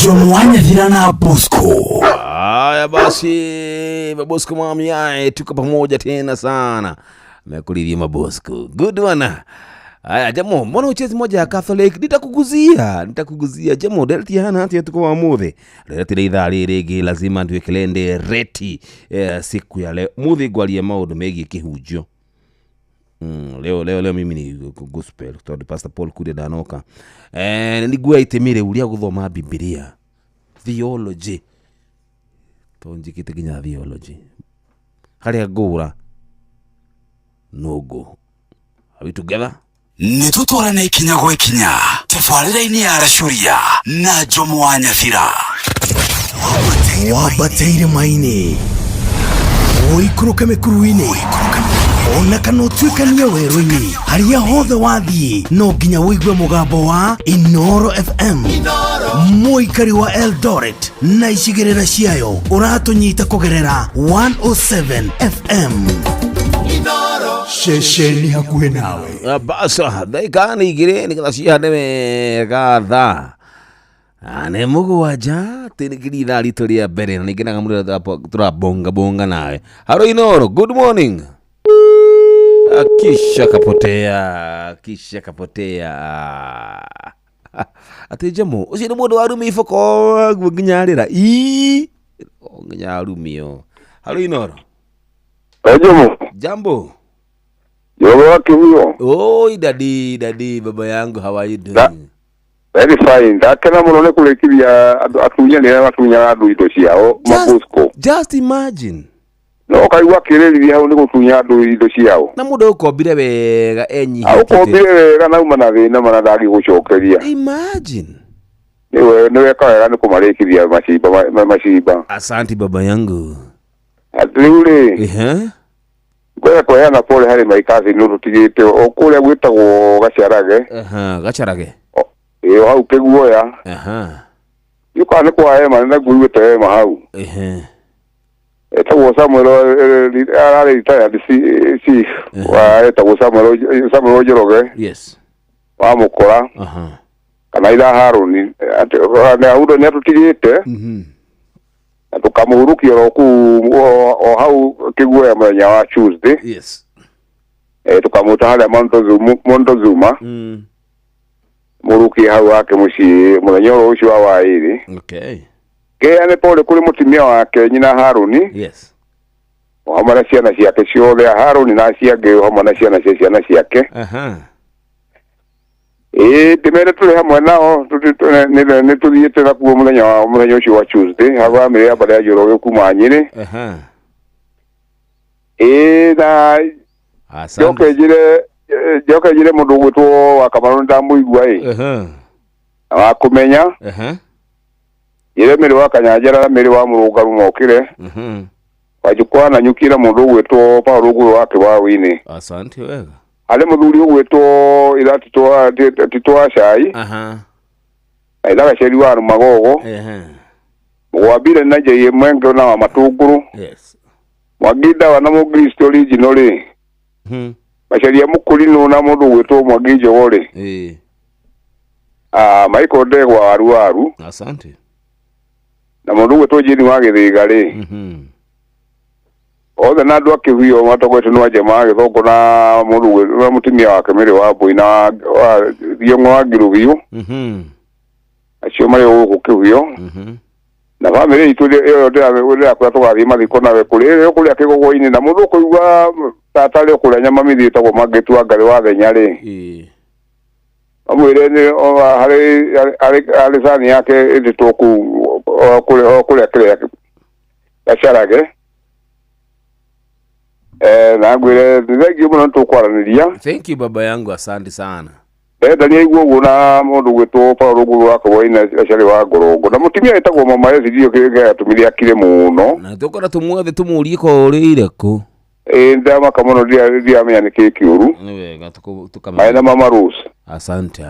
Jomo wa Nyabira na Bosco. Haya basi, Mabosco mami yae, tuko pamoja tena sana. Mekuliria Mabosco. Good one. Aya jamo, mbona uchezi moja ya Catholic? Nitakuguzia, nitakuguzia jamo delti hana hati tuko wa muthe. Reti rĩ ithaa rĩrĩ rĩngĩ lazima nduĩke ndĩ reti siku ya leo. Muthi ngwarie maũndũ megiĩ kĩhunjio. Leo leo leo mimi ni gospel tondũ Pastor Paul Kuria ndanoka. Nĩ nguoya itemi rĩu rĩa gũthoma Bibilia. Theology. Tondũ njĩkĩte nginya theology. Harĩa ngũra no go. Are we together? Nĩ tũtwarane ikinya gwĩkinya tabarĩra-inĩ ya Racuria na Jomo wa Nyabira. Wambate irĩma-inĩ, ũikũrũke mĩkuru-inĩ, ona kana ũtuĩkanie werũ-inĩ, harĩa hothe wathiĩ no nginya ũigue mũgambo wa Inoro FM. Mũikari wa Eldoret na icigĩrĩra ciayo ũratũnyita kũgerera 107 FM. Ceceni hakuhĩ nawe. Basa ndagĩka nĩ igĩrĩ nĩgetha cihane wega thaa nĩ mũgwanja tĩnĩkĩria ithaa ritũ rĩa mbere na nĩngenaga mũno tũrabongabonga nawe. Haro Inoro, good morning. Kisha kapotea, kisha kapotea. Atĩ Jamo, ũcio nĩ mũndũ warumia iboko guo nginya arĩra. Ii, nginya arumio. Haro Inoro. Jomo. Jambo. Jomo wa Kihuyo. Oi dadi, dadi baba yangu, how are you doing? Very fine. Ndakena mũno nĩ kũrĩkithia andũ atunyani arĩa matunyaga andũ indo ciao Mabosco. Just imagine. No ũkaigua akĩrĩrithia hau nĩ gũtunya andũ indo ciao. Na mũndũ ũkombire wega enyihĩtie. Aũkombire wega na uma na thĩna mana ndangĩgũcokeria. Imagine. Nĩ weka wega nĩ kũmarĩkithia macimba macimba. Asante baba yangu. Rĩu rĩ. Ehe. Ngwenda kũheana pole harĩ my cousin nĩ tũtigĩte o kũrĩa gwĩtagwo Gacarage. Aha, Gacarage. Ĩĩ hau Kĩguoya. Aha. Yuka nĩ kwa hema nĩ nguĩte hema hau. Ehe. Etagwo Samuel ararĩ retired chief wa etagwo Samuel Njoroge. Yes. Wa Mũkora. Aha. Kana ira Harũni nĩ nĩ atũtigĩte. Na tũkamũhurukia oro kũu o hau Kĩguoya mũthenya wa Tuesday. Yes. Tũkamũta harĩa Montezuma. Mũrukie hau wake mũciĩ mũthenya oro ũcio wa waĩrĩ. Okay. Kĩheane pole kũrĩ mũtumia wake nyina Harũni. Yes. O hamwe na ciana ciake ciothe Harũni na acio angĩ o hamwe na ciana cia ciana ciake. Aha. Ĩĩ ndĩmere tũrĩ hamwe nao nĩ tũthiĩte nakuo mũthenya wa mũthenya ũcio wa Tuesday ha bamĩrĩ ya Mbarĩ ya Njoroge kuma Nyĩrĩ. Aha. Ĩĩ na njoke njĩre mũndũ ũgwĩtwo wa Kamarũ nĩndamũigua ĩ. Aha. Na wa kũmenya. Aha. Njĩre Mĩrĩ wa Kanyanjara na Mĩrĩ wa Mũrũngaru mokĩre. Wanjukwa na Nyuki na mũndũ ũgwĩtwo Paul Ũgũrũ wa Kĩwaũ-inĩ. Asante wega. Harĩ mũthuri ũgwĩtwo ira Tito wa Cai. Aha. Na ira Gaceri wa Magogo. Ehe. Mũgwambire na J Mwenge na wa Matũngũrũ. Yes. Mwangi Ndawa na Mũkristo original rĩ. Macaria Mũkũrinũ na mũndũ ũgwĩtwo Mwangi Njogo rĩ. Ĩĩ. Michael Ndegwa wa Ruaru. Asante. Na mũndũ ũgwĩtwo Jane wa Gĩthĩga rĩ. Othe na andũ a Kĩhuyo matongoretio nĩ Wanjama wa Gĩthongo na mũndũ na mũtumia wake Mary wa Mbui na Thiong'o wa Ngirũgiũ. Acio marĩ gũkũ Kĩhuyo. Na bamĩrĩ itũ ĩyo ndĩrakwĩra tũgathiĩ mathiko nawe kũrĩ kũrĩa Kĩgogo-inĩ na mũndũ ũkũigua tata rĩ ũkũrĩa nyama mĩthiĩ ĩtagwo Mangĩtu wa Ngarĩ wa Thenya rĩ. Amwĩre nĩ harĩ cani yake ĩtĩtwo kũu kũrĩa kĩrĩa Gacarage. Na ngwĩre thengiũ mũno nĩtũkwaranĩria. Thank you baba yangu, asante sana. Ndenda nĩaigua ũguo na mũndũ ũgwĩtwo Paul Ũgũrũ wa Kĩgwa-inĩ Gacarĩ wa Ngorongo na mũtumia wĩtagwo Mama Esi gĩatũmire akire mũno. Na tũkora tũmwethe tũmũrie korĩire kũ. Ĩĩ ndamaka mũno ndiramenya nĩkĩĩ kĩũru. Nĩ wega tũkamenya. Marĩ na Mama Rose. Asante.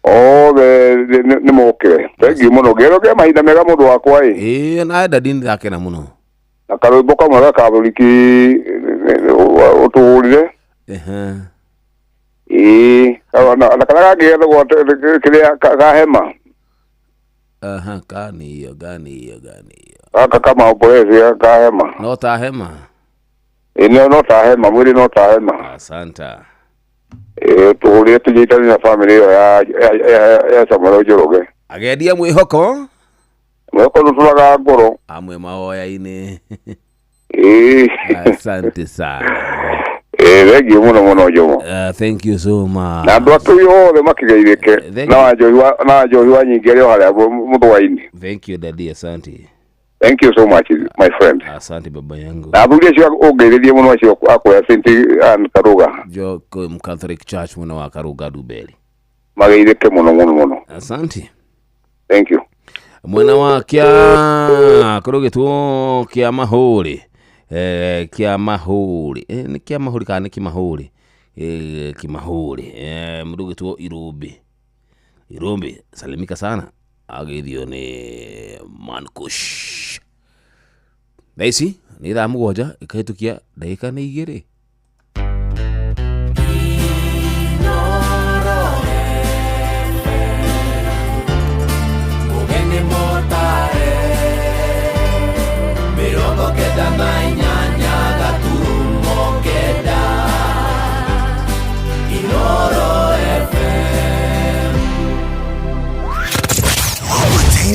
Othe nĩ mokĩre. Thengiũ mũno. Ngero kĩa mahinda mega mũndũ wakwa ĩ. Ĩĩ na dadi nĩ mũno. Na karwĩmbo kamwe ga Katholiki ũtũhũrire. Ehe. Ĩĩ na kana kangĩ gethagwo kĩrĩa ka hema. Aha, kani gani gani. Gaka kamaombolezi ka hema. No ta hema. Ĩĩ no ta hema, mwĩrĩ no ta hema. Asanta. Ĩĩ tũhũrire tũnyitane na bamĩrĩ ĩyo ya Samuel Njoroge. Agendia mwĩhoko. Mwĩhoko ndũtũraga ngoro. Amwe mahoya-inĩ. Ĩĩ. Asante sana. Ĩĩ thengiũ mũno mũno Njomo. Thank you so much. Na andũ akĩu othe makĩgeithĩke na wanjohi wa nyingĩ arĩ o harĩa mũthũa-inĩ. Thank you daddy, asante. Thank you so much my friend. Asante baba yangu. Na athuri acio ũngeithĩrie mũno acio akũrĩa St Anne Karuga. Jo Catholic Church mwena wa Karuga Dubeli. Mageithĩke mũno mũno mũno. Asante. Thank you. Mwena wa kĩa kũrũgĩtwo kĩa mahũrĩ kĩa mahũrĩ nĩ kĩa mahũrĩ kana nĩ kĩmahũrĩ kĩmahũrĩ mũndũ ũgĩtwo Irumbi. Irumbi salimika sana ageithio nĩ Mankush. Thaa ici nĩ thaa 7 ĩkahĩtũkia ndagĩka nĩ 2.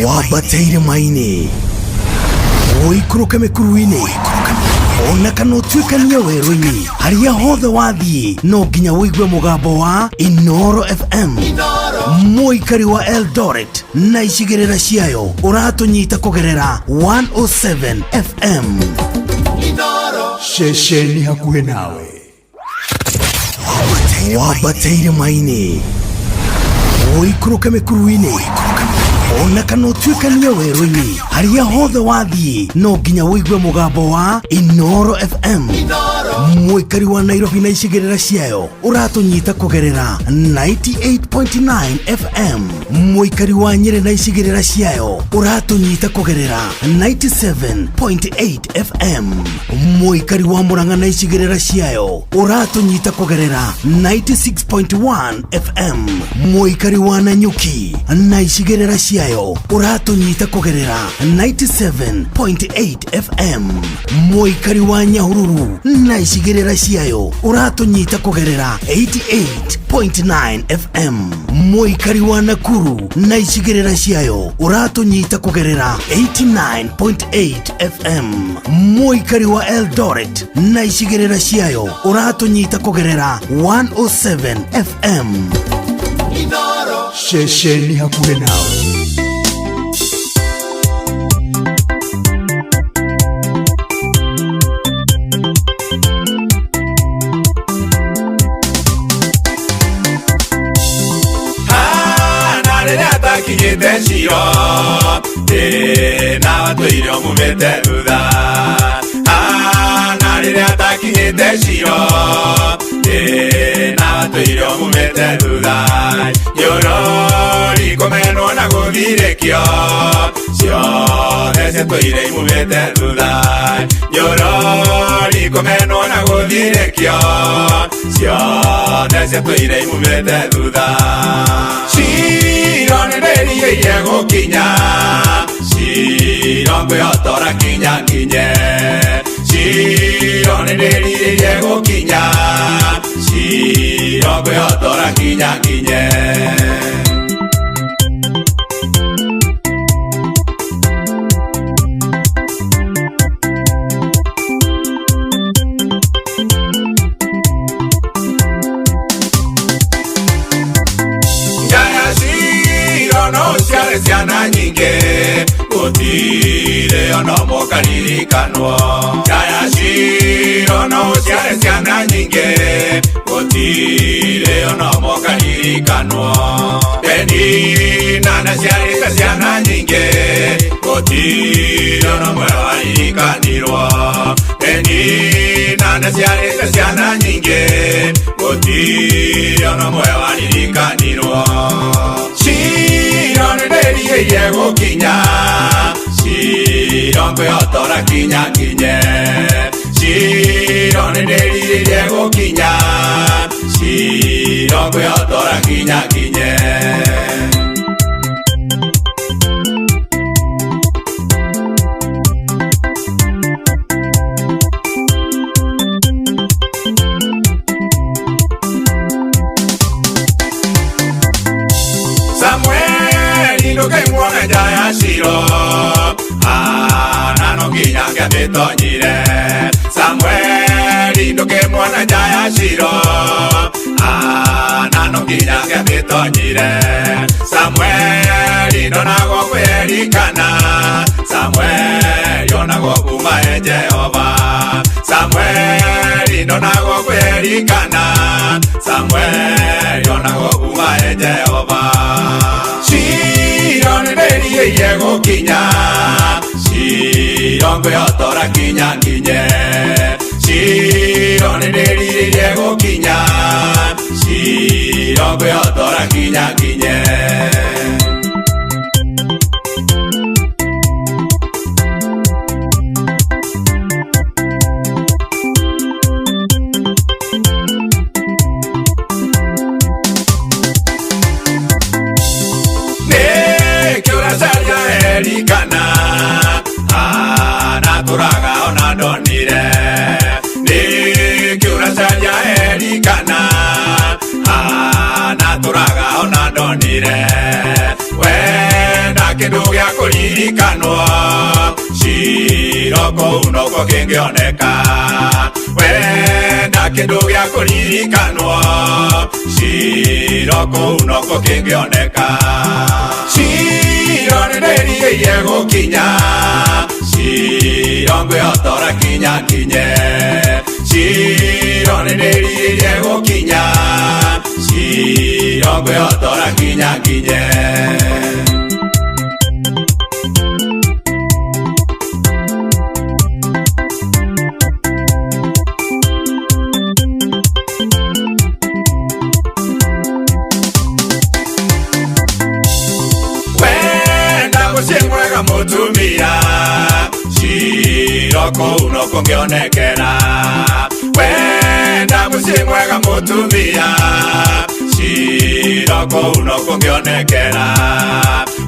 Wambate irĩma-inĩ, ũikũrũke mĩkuru-inĩ, ona kana ũtuĩkanie werũ-inĩ, harĩa hothe wathiĩ no nginya ũigue mũgambo wa Inooro FM. Mũikari wa Eldoret na icigĩrĩra ciayo ũratũnyita kũgerera 107 FM. Ceceni hakuhĩ nawe. Wambate irĩma-inĩ, ũikũrũke mĩkuru-inĩ, ona kana ũtuĩkanie werũ-inĩ, harĩa hothe wathiĩ no nginya ũigue mũgambo wa Inooro FM. Mũikari wa Nairobi na icigĩrĩra ciayo ũratũnyita kũgerera 98.9 FM. Mũikari wa Nyĩrĩ na icigĩrĩra ciayo ũratũnyita kũgerera 97.8 FM. Mũikari wa Murang'a na icigĩrĩra ciayo ũratũnyita kũgerera 96.1 FM. Mũikari wa Nanyuki na icigĩrĩra ciayo ũratũnyita kũgerera 97.8 FM. Mũikari wa Nyahururu na icigĩrĩra ciayo ũratũnyita kũgerera 88.9 FM. Mũikari wa Nakuru na icigĩrĩra ciayo ũratũnyita kũgerera 89.8 FM. Mũikari wa Eldoret na icigĩrĩra ciayo ũratũnyita kũgerera 107 FM. Ceceni hakuhĩ nawe. Kinyite ciro na watũire ũmumĩte thutha na rĩrĩa atakinyĩte ciro na watũire ũmumĩte thutha nyorori kũmenwo na gũthirĩkio ciothe ciatũire imumĩte thutha nyorori kũmenwo na gũthirĩkio ciothe ciatũire imumĩte thutha Ciro nĩ ndĩrirĩirie gũkinya Ciro ngwĩhotora kinya nginye Ciro nĩ ndĩrirĩirie gũkinya Ciro ngwĩhotora kinya nginye. Ciana nyingĩ gũtirĩ ona ũmwe ũkaririkanwo Njaya ciro no ũciare ciana nyingĩ gũtirĩ ona ũmwe ũkaririkanwo Penina nĩaciarĩte ciana nyingĩ gũtirĩ ona ũmwe waririkanirwo Penina nĩaciarĩte ciana nyingĩ gũtirĩ ona ũmwe waririkanirwo. Ndĩrirĩirie gũkinya Shiro ngwĩhotora kinya nginye Shiro nĩ ndĩrirĩirie gũkinya Shiro ngwĩhotora kinya nginye. Samueli ndũkaimwone nja ya Shiro ana no nginya ngĩatĩtonyire. Samueli ndũkĩmuone nja ya Shiro ana no nginya ngĩatĩtonyire. Samueli ndonagwo kwĩrikana Samueli onagwo kuma e Jehova. Samueli ndonagwo kwĩrikana Samueli onagwo kuma e Jehova. Shiro nĩ ndĩrirĩirie gũkinya Shiro ngwĩhotora kinya nginye Shiro nĩ ndĩrirĩirie gũkinya Shiro ngwĩhotora kinya nginye. Elikana anatũraga ona ndonire. Nĩkĩ ũracaria Elikana anatũraga ona ndonire. Wenda kĩndũ gĩa kũririkanwo Shiro kũu nokuo kĩngĩoneka. Wenda kĩndũ gĩa kũririkanwo Shiro kũu nokuo kĩngĩoneka. Shiro nĩ ndĩrirĩirie gũkinya Shiro ngwĩhotora kinya nginye Shiro nĩ ndĩrirĩirie gũkinya Shiro ngwĩhotora kinya nginye. Mutumia Shiro kũu nokuo ngĩonekera. Wenda mũciĩ mwega mũtumia Shiro kũu nokuo ngĩonekera.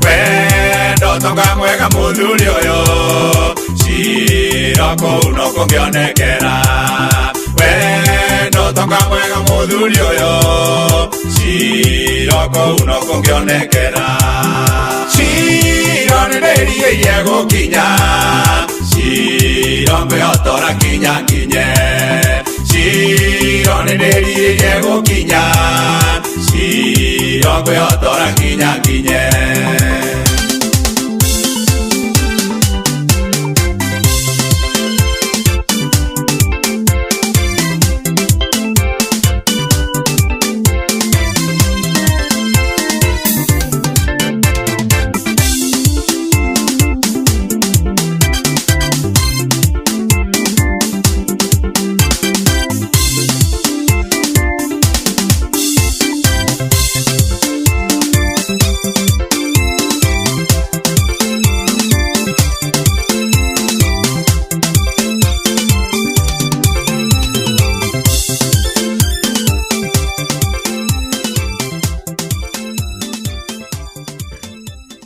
Wenda ũtonga mwega mũthuri ũyũ Shiro kũu nokuo ngĩonekera. Wenda ũtonga mwega mũthuri ũyũ Shiro kũu nokuo ngĩonekera. Shiro nĩ ndĩrirĩirie gũkinya Shiro ngwĩhotora kinya nginye Shiro nĩ ndĩrirĩirie gũkinya Shiro ngwĩhotora kinya nginye.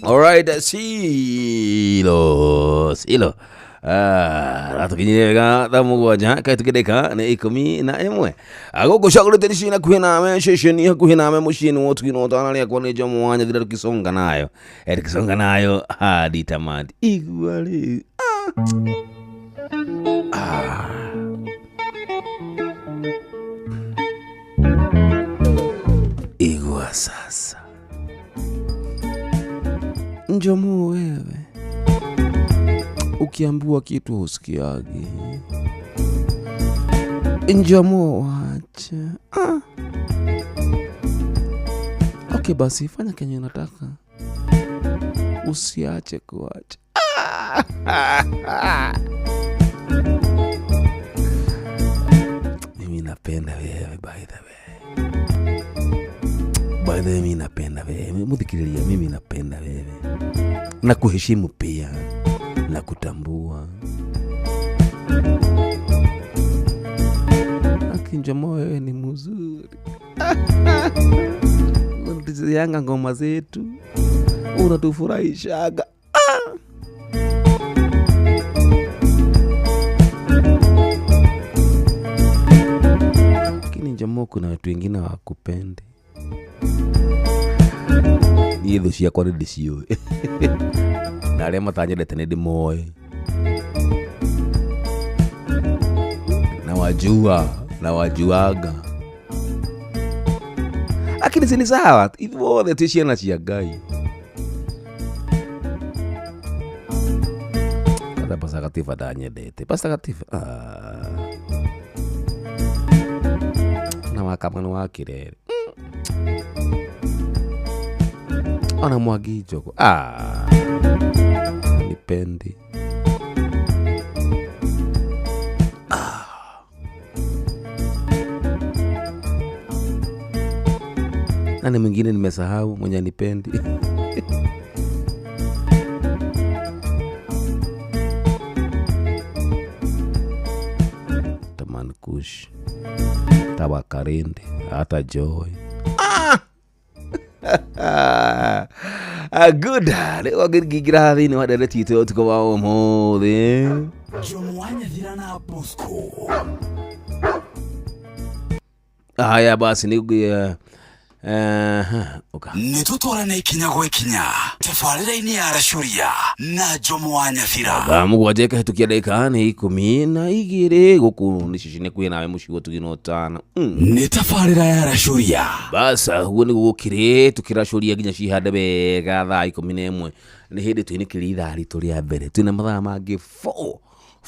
Alright, Shilo Shilo ratukinyire wega thaa mũgwanja kaĩtũkĩndĩka nĩ 11 gũkũ cagũrĩte nĩci hakuhĩ nawe ceceni hakuhĩ nawe mũciĩ-inĩ wa ũtugi na ũtana rĩakwa nĩ Jomo wa Nyathira tukisonga nayo tukisonga nayo hadi tamati. Igua rĩu Igua sasa Njomo wewe ukiambiwa kitu husikiagi. Njomo wacha. Okay basi fanya kenye unataka. Usiache kuacha. Mimi napenda wewe by the way. By the way mimi napenda wewe. Muthikiriria mimi napenda wewe. Na kuheshimu pia na kutambua. Akinjomo, wewe ni mzuri, unatuchezeanga ngoma zetu, unatufurahishaga. Lakini Njomo, kuna watu wengine hawakupende. Niĩ thũ ciakwa nĩ ndĩciũĩ na arĩa matanyendete nĩ ndĩmoĩ na wajua na wajuaga, lakini si ni sawa, ithuothe twĩ ciana cia Ngai. Kwanza Pastor Katifa ndanyendete. Pastor Katifa, ah. Na wakamano wa Kirere ona Mwangi Njogu, ah, nipendi. Nani mwingine nimesahau mwenye anipendi? Taman Kush, Tawakarindi, hata Joy. Ah, good. Rĩu ngĩingĩra thĩinĩ wa ndereti itũ ya ũtukũ wa ũmũthĩ. Jomo wa Nyathira na Bosco. Haya basi nĩ ũka. Nĩ tũtwarane ikinya gwa ikinya tabarĩra-inĩ ya Racuria na Jomo wa Nyathira. Thaa mũgwanja ĩkahĩtũkia ndagĩka nĩ 12 gũkũ nĩ ceceni kwĩ nawe mũciĩ ũtugi na ũtano. Nĩ tabarĩra ya Racuria. Basa ũguo nĩguo gũkĩrĩ tũkĩracũria nginya cihande wega thaa 11 nĩ hĩndĩ tũinĩkĩria ithaa ritũ rĩa mbere twĩna mathaa mangĩ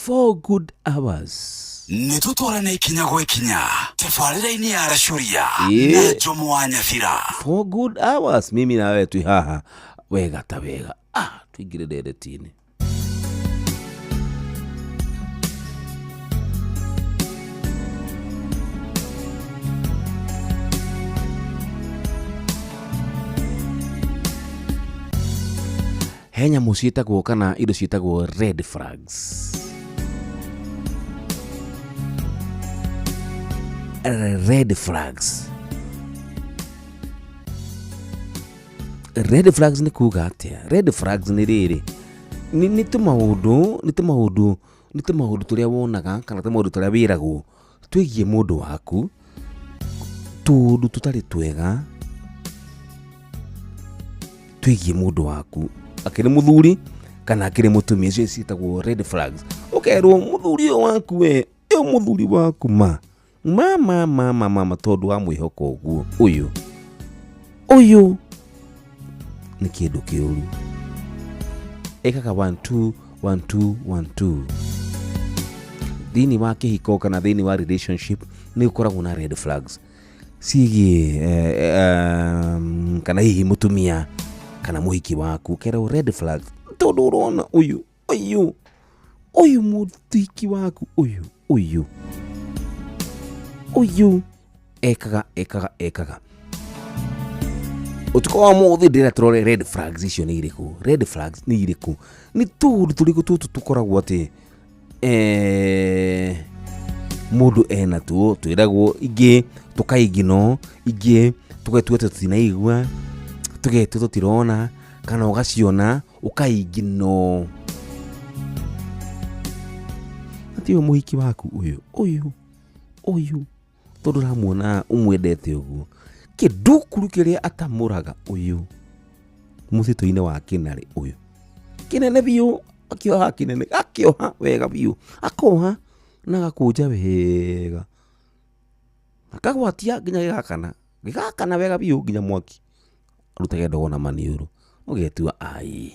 4 good hours. Nĩ tũtwarane ikinya gwa ikinya tabarĩra-inĩ ya Racuria Ĩĩ. na Jomo wa Nyathira. 4 good hours mimi na wewe twĩ haha wega ta wega. Ah, tuingĩre ndereti-inĩ. He nyamũ ciĩtagwo kana indo ciĩtagwo red flags. Red flags. Red flags nĩ kuga atĩa? Red flags nĩ rĩrĩ, nĩ tũmaũndũ, nĩ tũmaũndũ, nĩ tũmaũndũ tũrĩa wonaga kana tũmaũndũ tũrĩa wĩragwo twĩgiĩ mũndũ waku, tũũndũ tũtarĩ twega twĩgiĩ mũndũ waku, akĩrĩ mũthuri kana akĩrĩ mũtumia. Icio ciĩtagwo red flags. Ũkerwo mũthuri ũyũ waku we, ũyũ mũthuri waku ma ma ma ma ma ma, ma tondũ wa mwĩhoko ũguo, ũyũ ũyũ nĩ kĩndũ kĩũru. Ĩkaga 1 2 1 2 1 2. Thĩinĩ wa kĩhiko kana thĩinĩ wa relationship nĩ ũkoragwo na red flags ciĩgiĩ kana hihi mũtumia kana mũhiki waku, ũkerwo red flags tondũ ũrona ũyũ ũyũ ũyũ mũhiki waku ũyũ ũyũ ũyũ ekaga ekaga ekaga. Ũtukũ wa ũmũthĩ ndĩrenda tũrore red flags icio nĩ irĩkũ. Red flags nĩ irĩkũ? Nĩ tũũndũ tũrĩkũ tũtũ tũkoragwo atĩ mũndũ ena tuo twĩragwo, ingĩ tũkaigino, ingĩ tũgetua atĩ tũtinaigua, tũgetua tũtirona, kana ũgaciona ũkaigino. Atĩ ũyũ mũhiki waku ũyũ ũyũ ũyũ tondũ ũramuona ũmwendete ũguo, kĩndukuru kĩrĩa atamũraga ũyũ mũtitũ-inĩ wa Kĩnarĩ ũyũ kĩnene biũ, akĩoha kĩnene, akĩoha wega biũ, akoha na agakũnja wega, akagwatia nginya gĩgakana, gĩgakana wega biũ nginya mwaki, arutage ndogo na maniũrũ, ũgetua ai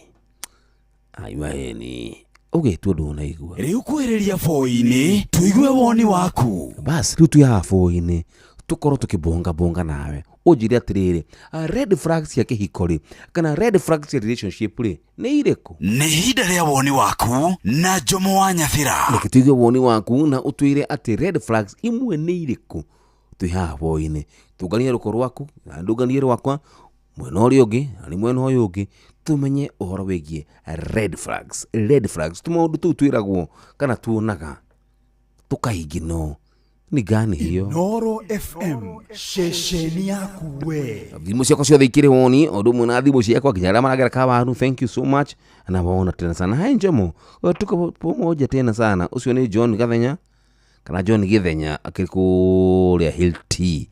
ai maeni, ũgetua ndũnaigua. Rĩu kwĩrĩria boi-inĩ tũigue woni waku. Bas rĩu twĩ haha boi-inĩ tũkorwo tũkĩbongabonga nawe, ũnjĩre atĩrĩrĩ, red flags cia kĩhiko rĩ kana red flags cia relationship rĩ nĩ irĩkũ? Nĩ ihinda rĩa woni waku na Jomo wa Nyathira. Reke tũigue woni waku na ũtwĩre atĩ red flags imwe nĩ irĩkũ. Twĩ haha boi-inĩ, tũnganie rũko rwaku na ndũnganie rwakwa, Mwena ũrĩa ũngĩ na nĩ mwena ũyũ ũngĩ, tũmenye ũhoro wĩgiĩ red flags. Red flags, tũmaũndũ tũu twĩragwo kana tuonaga tũkaingino ni gani hiyo. Inooro FM, ceceni yaku we. Thimũ ciakwa ciothe ikĩrĩ woni o ũndũ ũmwe na thimũ ciakwa nginya arĩa maragera kawaru, thank you so much, na waona tena sana. Hai Njomo, tuko pamoja tena sana. Ũcio nĩ John Gathenya kana John Githenya akĩrĩ kũrĩa Hill T.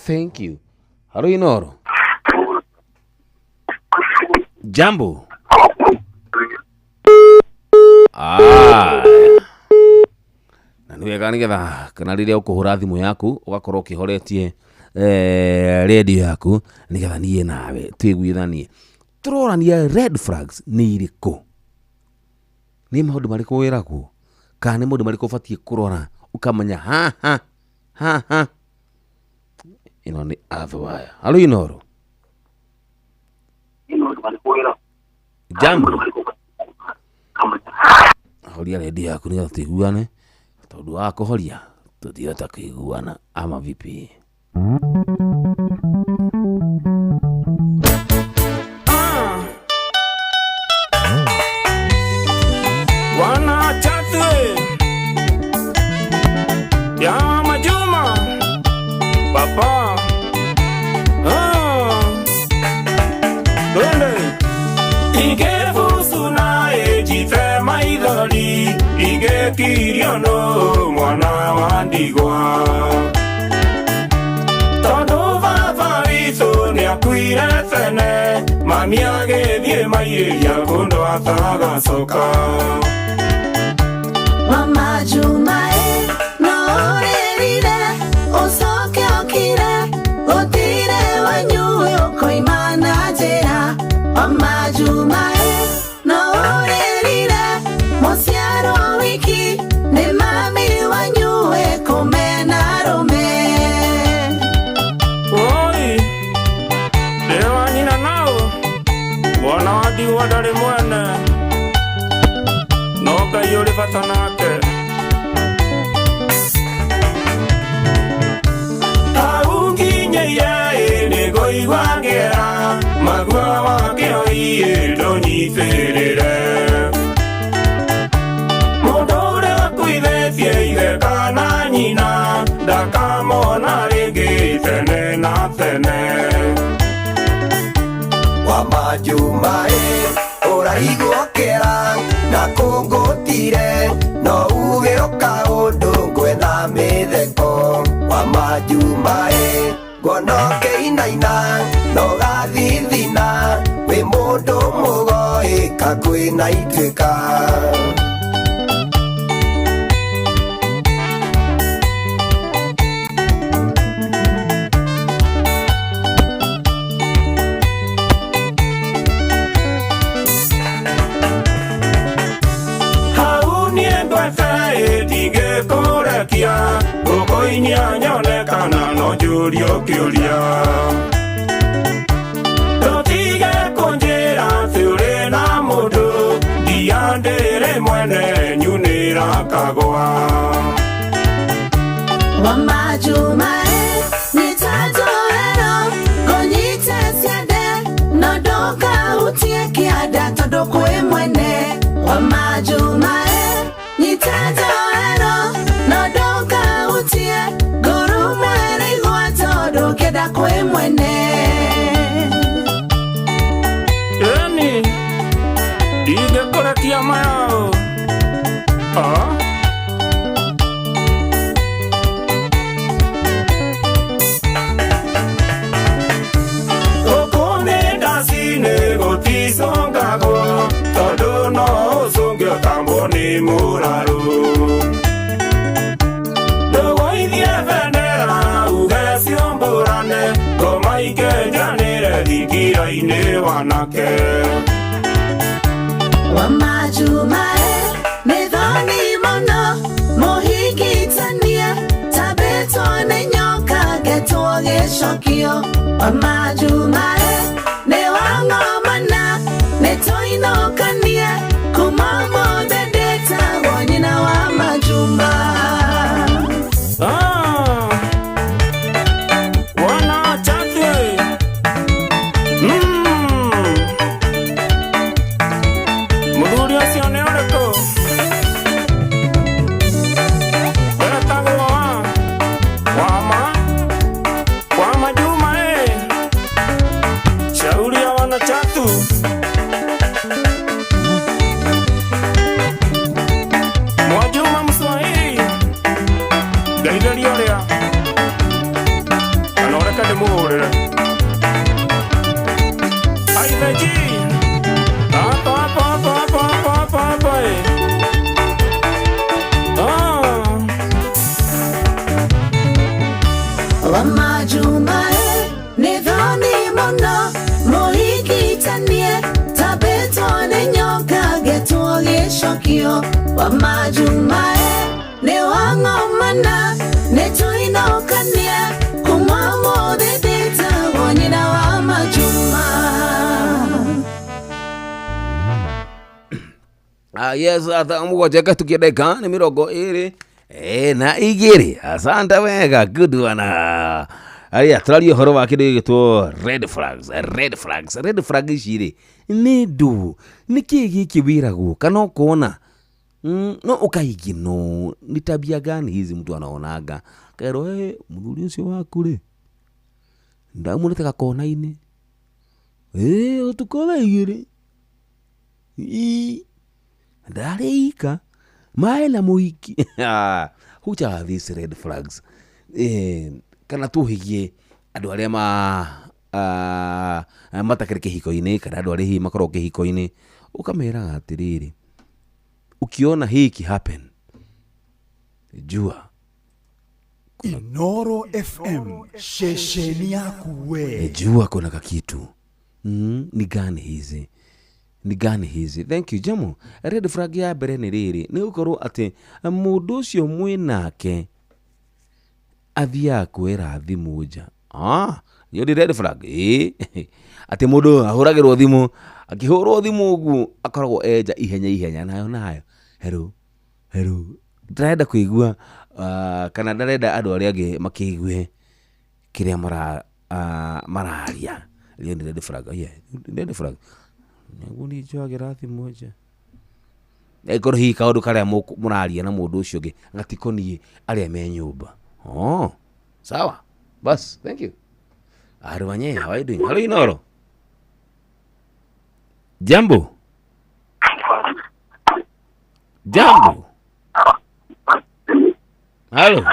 Thank you. Haro Inooro. Jambo. Ah. Na nĩ wega nĩgetha kana rĩrĩa ũkũhũra thimũ yaku ũgakorwo ũkĩhoretie redio yaku nĩgetha niĩ nawe twĩguithanie. Tũrorania red flags nĩ irĩkũ, nĩ maũndũ marĩkũ wĩragwo kana nĩ maũndũ marĩkũ ũbatiĩ kũrora ũkamenya haha haha ĩno nĩ athwaya. Halo Inooro. Jambo. Horia redio yaku nĩgetha tũiguane, tondũ wa kũhoria tũtingĩhota kũiguana ama vipi? Wana chatwe ya Majuma papa twende ingebusu nae jite maithori ingekirio no mwana wa ndigwa tondu baba witũ nĩakuire tene mami agĩthiĩ maiĩria kũndũ atagacoka. Mama Juma e no ũrĩrire ũcoke ũkire gũtirĩ wanyu ũkoima na njĩra. Mama Juma e no ũrĩrire mũciaro wiki nĩ mami wanyu ĩkũmena rũme. Oi, ndĩ wa nyina nao mwana wa ndigwa ndarĩ mwene no Ngai ũrĩ bata nake. Hau nginyeire ĩ nĩngũigua ngĩra magua wa kĩoi ndũnyitĩrĩre. Mũndũ ũrĩa ũkuithĩtie ithe kana nyina ndakamona rĩngĩ tene na tene. Wa Majuma ĩ ũraigua kĩra na kũngũtire no uge o kaũndũ ngwetha mĩtheko. Wa Majuma ĩ nguona ũkĩinaina no ũgathithina wĩ mũndũ mũgoĩ ka kwĩna ituĩka. Hau niĩ ngwete ĩ ndingĩkũrekia ngũkũinia nyone kana no njũrio kĩũria. Ndũtige kũnjĩra atĩ ũrĩ na mũndũ ndia ndĩrĩ mwene nyunĩra kagwa. Mama Juma e nĩtanjoero ngũnyite ciande no ndũkahutie kĩanda tondũ kwĩ mwene. Mama Juma e nĩtanjoero no ndũkahutie ngũrũme ĩraigua tondũ kĩanda kwĩ mwene. Ĩni ndingĩkũrekia mayao. Gũkũ nĩ ndaci-inĩ gũticũngagwo tondũ no ũcũnge ũtambwo nĩ mũrarũ. Ndũgũithie bendera uge ciũmbũrane ngoma ikenjanĩre thikira-inĩ wanake. Mama Juma e nĩ thoni mũno mũhingitanie tambĩtwo nĩ nyoka ngetwo gĩcokio. Mama Juma e nĩ wang'omana nĩ tũinũkanie kuma ũmũthĩ ndĩtagwo nyina wa Majuma. Wana chatwe. Wa majumae nĩ wang'omana nĩ tũinũkanie kuma ũmũthĩ ndĩtagwo nyina wa majuma. Ah, yes, thaa mũgwanja kahĩtũkia ndagĩka nĩ mĩrongo ĩrĩ na igĩrĩ. Asante wega, good one. Aya, tũraria ũhoro wa kĩndũ gĩgĩtwo red flags. Red flags, red flag ici rĩ nĩ ndũ, nĩ kĩĩ gĩkĩ wĩragwo kana ũkona no ũkaigino ni tabia gani hizi mtu anaonaga kerwo, hey, mũthuri ũcio waku rĩ ndamuonete gakona-inĩ ũtukũ thaa igĩrĩ ndarĩ ika maĩ na mũhiki. Which are these red flags? Kana tũhigie andũ arĩa ma matakĩrĩ kĩhiko-inĩ kana andũ arĩa hihi makoragwo kĩhiko-inĩ, ũkameraga atĩrĩrĩ, ukiona hiki happen jua Inoro FM ceceni yaku we. Jua kuna kakitu. Ni gani hizi, ni gani hizi? Thank you Jamo. Red flag ya mbere nĩ rĩrĩ, nĩ gũkorwo atĩ mũndũ ũcio mwĩnake athiaga kwĩra thimũ nja. Hiyo ni red flag. Atĩ mũndũ ahũragĩrwo thimũ, akĩhũrwo thimũ ũguo akoragwo enja ihenya ihenya, nayo nayo hello hello, ndarenda kũigua kana ndarenda andũ arĩa angĩ makĩigue kĩrĩa mararia. Hiyo ni red flag. Yeah, red flag. Nĩguo niĩ njoyagĩra thimũ nja. Angĩkorwo hihi kaũndũ karĩa mũraria na mũndũ ũcio ũngĩ gatikoniĩ arĩa me nyũmba. Oh, sawa. Bas, thank you. Arwanye, how are you doing? Hello, Inoro. Jambo. Jambo. Hello.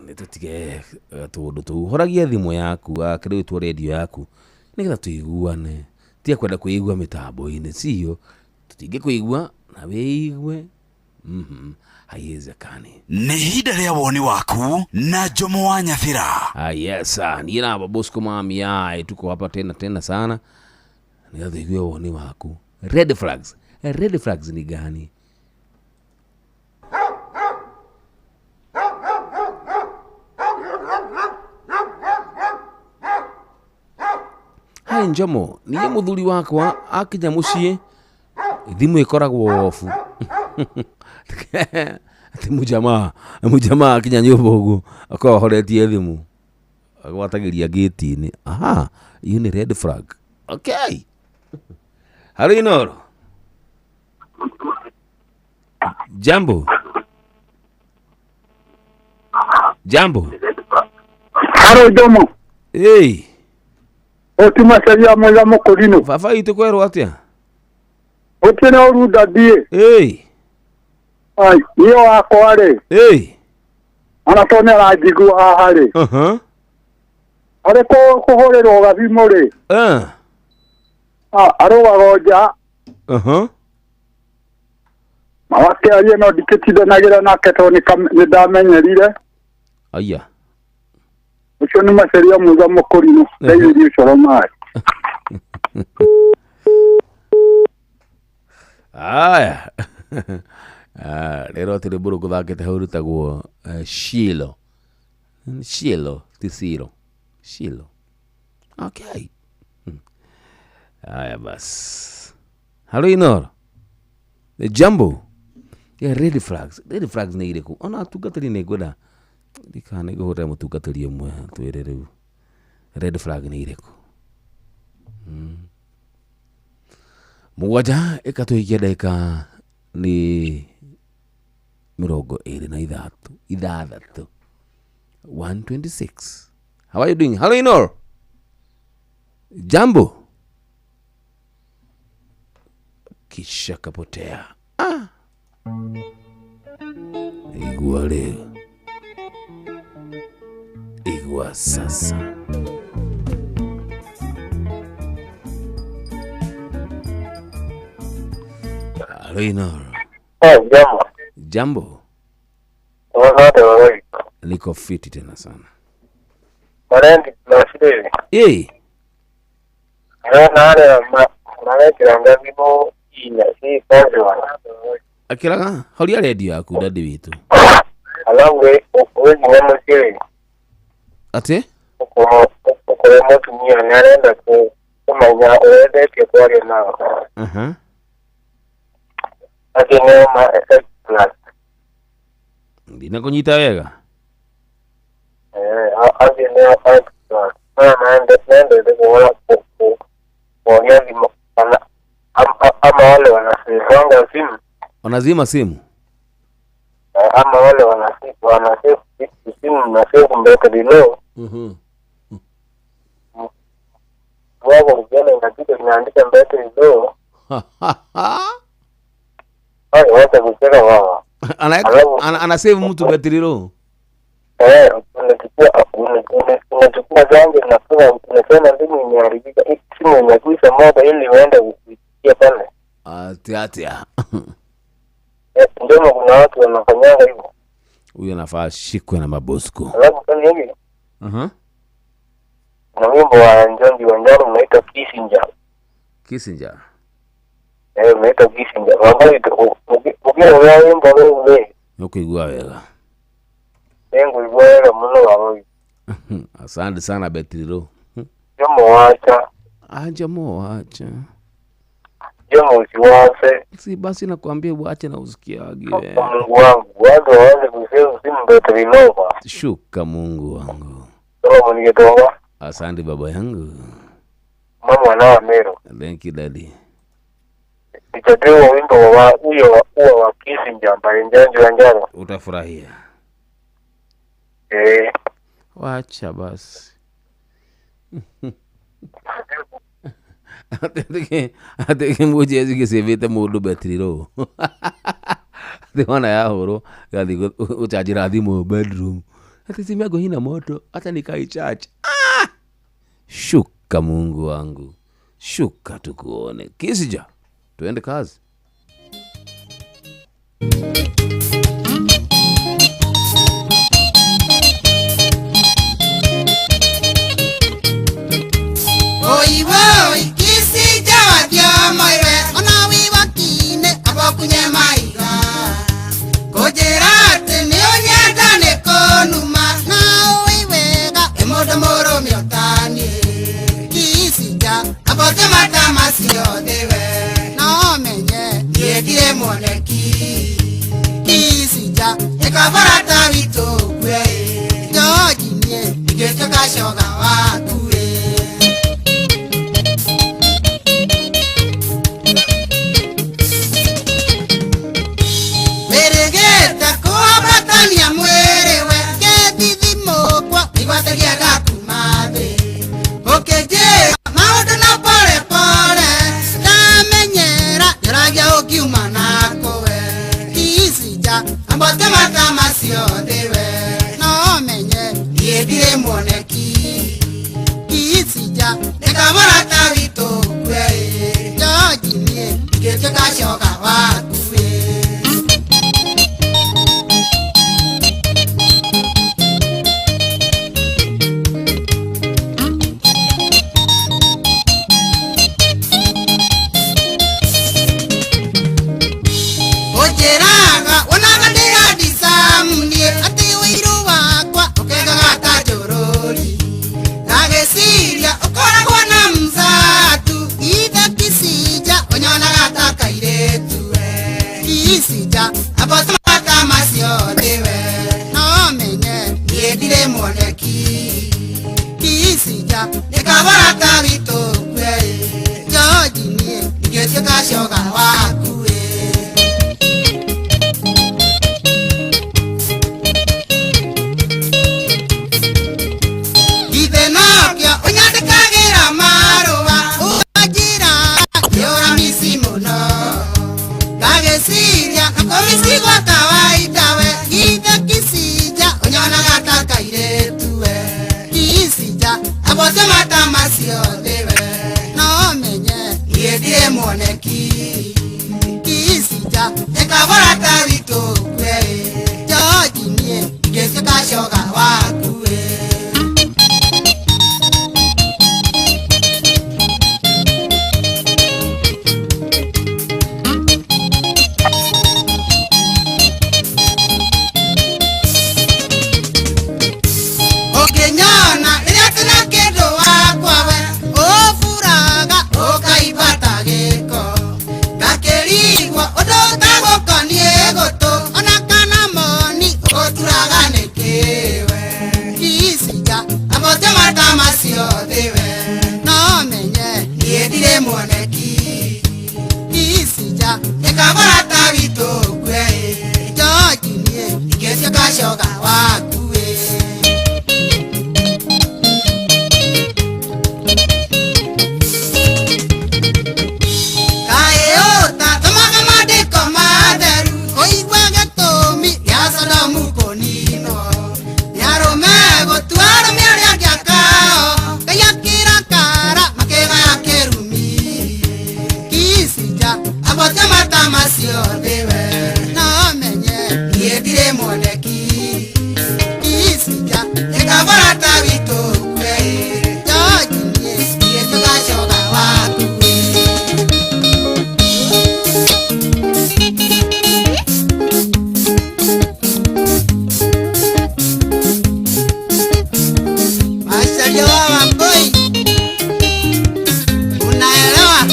Nĩ tũtige tũũndũ tũu. Horagia thimũ yaku, kĩrĩa gĩtwo radio yaku, nĩgetha tũiguane. Tiga kwenda kwĩigua mĩtambo-inĩ, sio? Tũtingĩkũigua na wĩigue. Haiwezekani. Nĩ ihinda rĩa woni waku na Jomo wa Nyathira. Ah, yes, niĩ na Bosco Mami, tuko hapa tena tena sana. Nĩgetha tũigue woni waku. Red flags. Red flags ni gani? Hai Njomo, niĩ mũthuri wakwa akinya mũciĩ thimũ ĩkoragwo ofu. Ati mũjamaa akinya nyũmba ũguo akoragwo ahoretie thimũ agwatagĩria gĩti-inĩ. Aha, hiyo ni red flag. Okay. Halo Inoro. Jambo. Jambo. Halo Jomo. Hey. Otimacaria mwega mũkũrinũ. Baba itũ kwerwo atĩa? Gũtirĩ na ũru ndathiĩ. Hey. Ai, niĩ wakwa rĩ. Hey. Ona to nĩaranjigua haha rĩ. Arĩ kũhũrĩrwo gathimũ rĩ. Arũgaga nja. Magakĩaria no ndikĩtindanagĩra nake tondũ nĩndamenyerire. Aya. Ũcio nĩ macaria mwega mũkũrinũ. Ndaiyũria ũcoro maĩ. Aya. Rero atĩ rwĩmbo rũngũ thakĩte hau rwĩtagwo Shilo. Shilo, ti Siro. Shilo. Okay. Aya bas. Halo Inoro. Jambo. Yeah, red flags. Red flags nĩ irĩkũ? Ona atungatĩri nĩ ngwenda ndikana nĩngũhũrĩra mũtungatĩri ũmwe twĩre rĩu red flag nĩ irĩkũ. Mũgwanja ĩkatũhikia ndagĩka nĩ mĩrongo ĩrĩ na ithathatũ 1:26. How are you doing? Hello Inoro. Jambo. Kisha kapotea. Igua leo. Igua sasa. Hello Inoro. Jambo. Jambo. Niko fiti tena sana. Hey. Ina si kazi. Akiraga horia redio yaku dadi witu. Alafu we nginya mũciĩ Ati? Ũkorwo mũtumia nĩ arenda kũmenya ũrendetie kwaria nao. Aha. Atĩ nĩo ma plus. Ndina kunyita wega. Eh, atĩ nĩo plus. Maya maendete kuona kuongea thimũ kana ama wale wanasivanga simu. Wanazima simu? Ama wale wanasave simu na save mbele below. Wao ukiona inapita inaandika mbele below. Hayo wacha kucheka wao. Ana save mtu battery low. Eh, unachukua zangu na unasema simu imeharibika, simu imekwisha moto ili uende kuitia pale. Atia. Ndio kuna watu wanafanyanga hivyo. Huyo anafaa shikwe na mabosko. Alafu kama hivi. Mhm. Na wimbo wa Njongi wa Njaro unaitwa Kissinger. Kissinger. Eh, unaitwa Kissinger. Wambaye ukiona wimbo wewe. Nukuigua wega. Nenguigua wega muno wa. Asante sana Betrilo. Jomo wacha. Jomo wacha. Jomo usiwache. Si basi nakwambia uache na usikiage. Mungu wangu, watu waanze kusema simu Betrilo. Shuka Mungu wangu. Sasa ningetoa. Asante baba yangu. Mama wanao Mero. Thank you daddy. Nitapewa wimbo wa huyo wa Kissinger by Njongi wa Njaro. Utafurahia. Eh. Wacha basi. Ateke muje zikisevete mundu betri low. Ati wana ya horo gathi guchanjira thimu bedroom. Ati simu yangu ina moto hata nikaichaji. Ah! Shuka Mungu wangu. Shuka tukuone. Kisija. Tuende kazi. Oi woi Kisija wa moire ona wi wakine abokunye maiga kojera ate ni onyenda ni konuma na oi wega emondo moro miotani Kisija abote matama ciothe we no menye niĩ mwoneki Kisija ikabarata witũ kwe George niĩ ingĩtuĩka coga waku. Muoneki Kisija Ĩkabara ta witũ kwe George niĩ ingĩtuĩka coga waku ĩ. Kaĩ ũtathomaga maandĩko matheru ũigue gĩtũmi gĩa Sodomu kũninwo nĩ arũme gũtua arũme arĩa angĩ akao Ngai akĩrakara makĩgaya kĩrumi Kisija abote mata macio thĩwe no menye niĩ ndirĩ mwoneki Kisija ĩkabara ta witũ kwe George niĩ ingĩtuĩka coga waku ĩ. Macharia wa Wambui, unaelewa?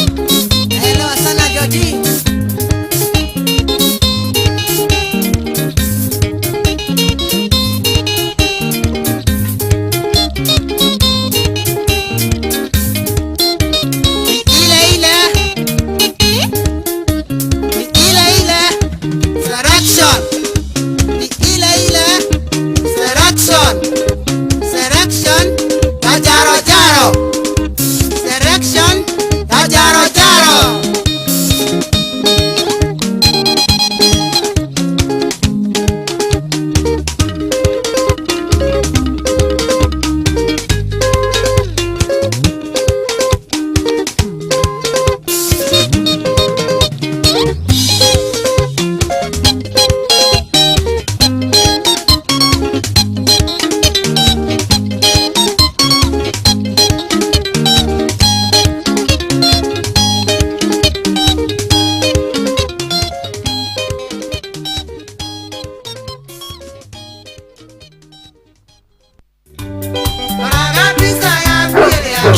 Naelewa sana Georgie. Ni ile ile, ni ile ile selection, ni ile ile selection. Selection ya jaro jaro. Selection ya jaro jaro.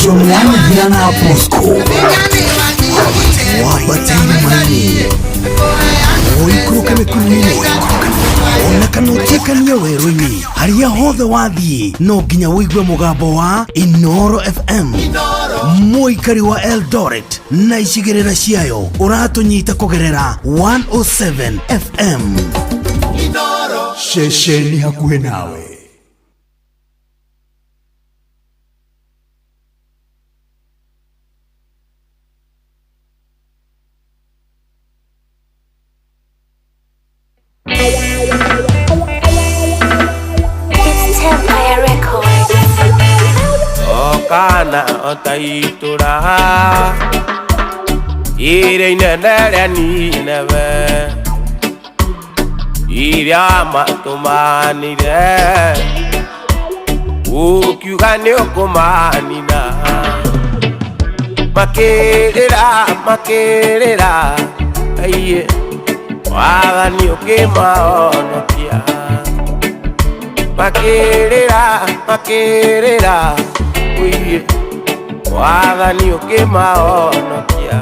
Jomwanithia na Bosco wabataire maini ũikũrũke mĩkuru-inĩ ona kana ũtuĩkanie werũ-inĩ harĩa hothe wathiĩ no nginya ũigue mũgambo wa Inoro FM mũikari wa Eldoret na icigĩrĩra ciayo ũratũnyita kũgerera 107 FM. Ceceni hakuhĩ nawe. It's Empire Records. Okana otaitura ire inene rĩa Nineve iria matũmanire ũkiuga nĩ ũkũmanina makĩrĩra makĩrĩra aiye wathani ũkĩmahonokia makĩrĩra makĩrĩra ũiye wathani ũkĩmahonokia.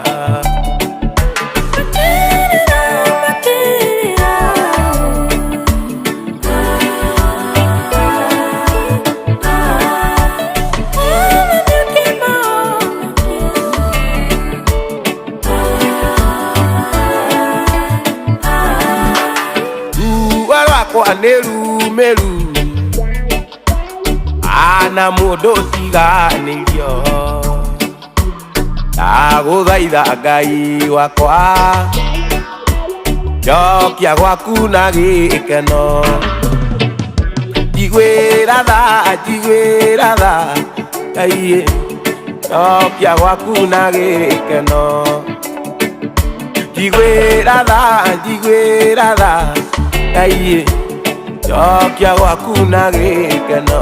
Ruo rwakwa nĩ rumĩru ana mũndũ ũtiganĩirio ndagũthaitha Ngai wakwa njokia gwaku na gĩkeno njiguĩra tha njiguĩra tha Ngai njokia gwaku na gĩkeno njiguĩra tha njiguĩra tha Ngai njokia gwaku na gĩkeno.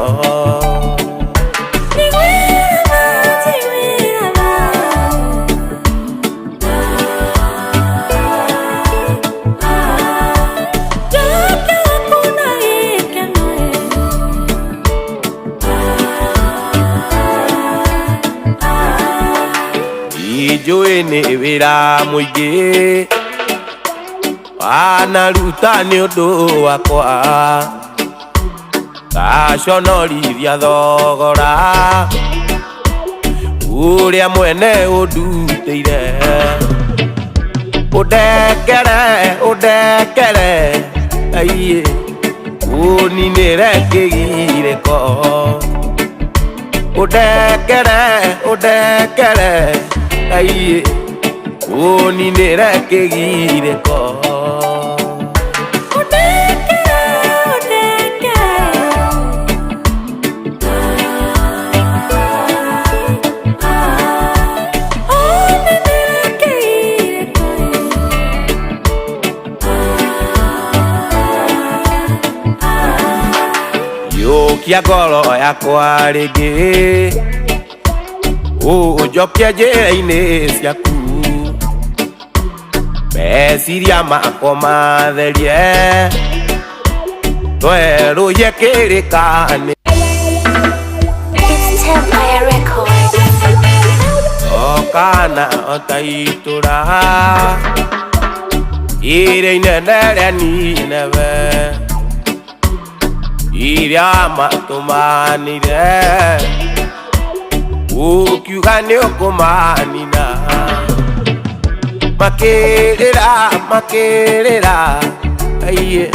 Njũĩ nĩ wĩra mũingĩ wanaruta nĩ ũndũ wakwa ngaconorithia thogora Ũrĩa mwene ũndutĩire. Ũndekere, ũndekere, aiye, ũninĩre kĩgirĩko. Ũndekere, ũndekere, aiye, ũninĩre kĩgirĩko. Yũkia ngoro yakwa rĩngĩ, ũnjokie njĩra-inĩ ciaku. Meciria makwa matherie, twerũhie kĩrĩkanĩro. It's Empire Records. Okana ota itũra iria inene rĩa Nineve, iria matũmanire, ũkiuga nĩ ũkũmanina. Makĩrĩra, makĩrĩra, aiye,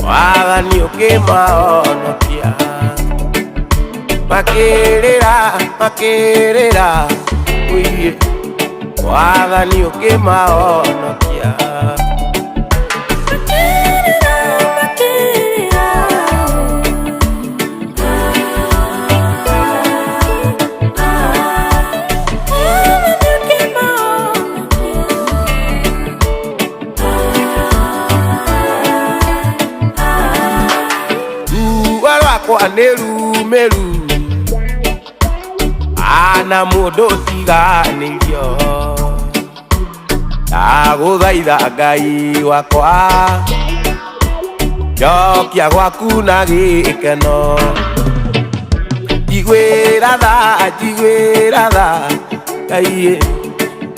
wathani ũkĩmahonokia. Makĩrĩra, makĩrĩra, ũiye, wathani ũkĩmahonokia. Ruo rwakwa nĩ rumĩru, ana mũndũ ũtiganĩirio. Ndagũthaitha Ngai wakwa, njokia gwaku na gĩkeno. Njiguĩra tha, njiguĩra tha, Ngai,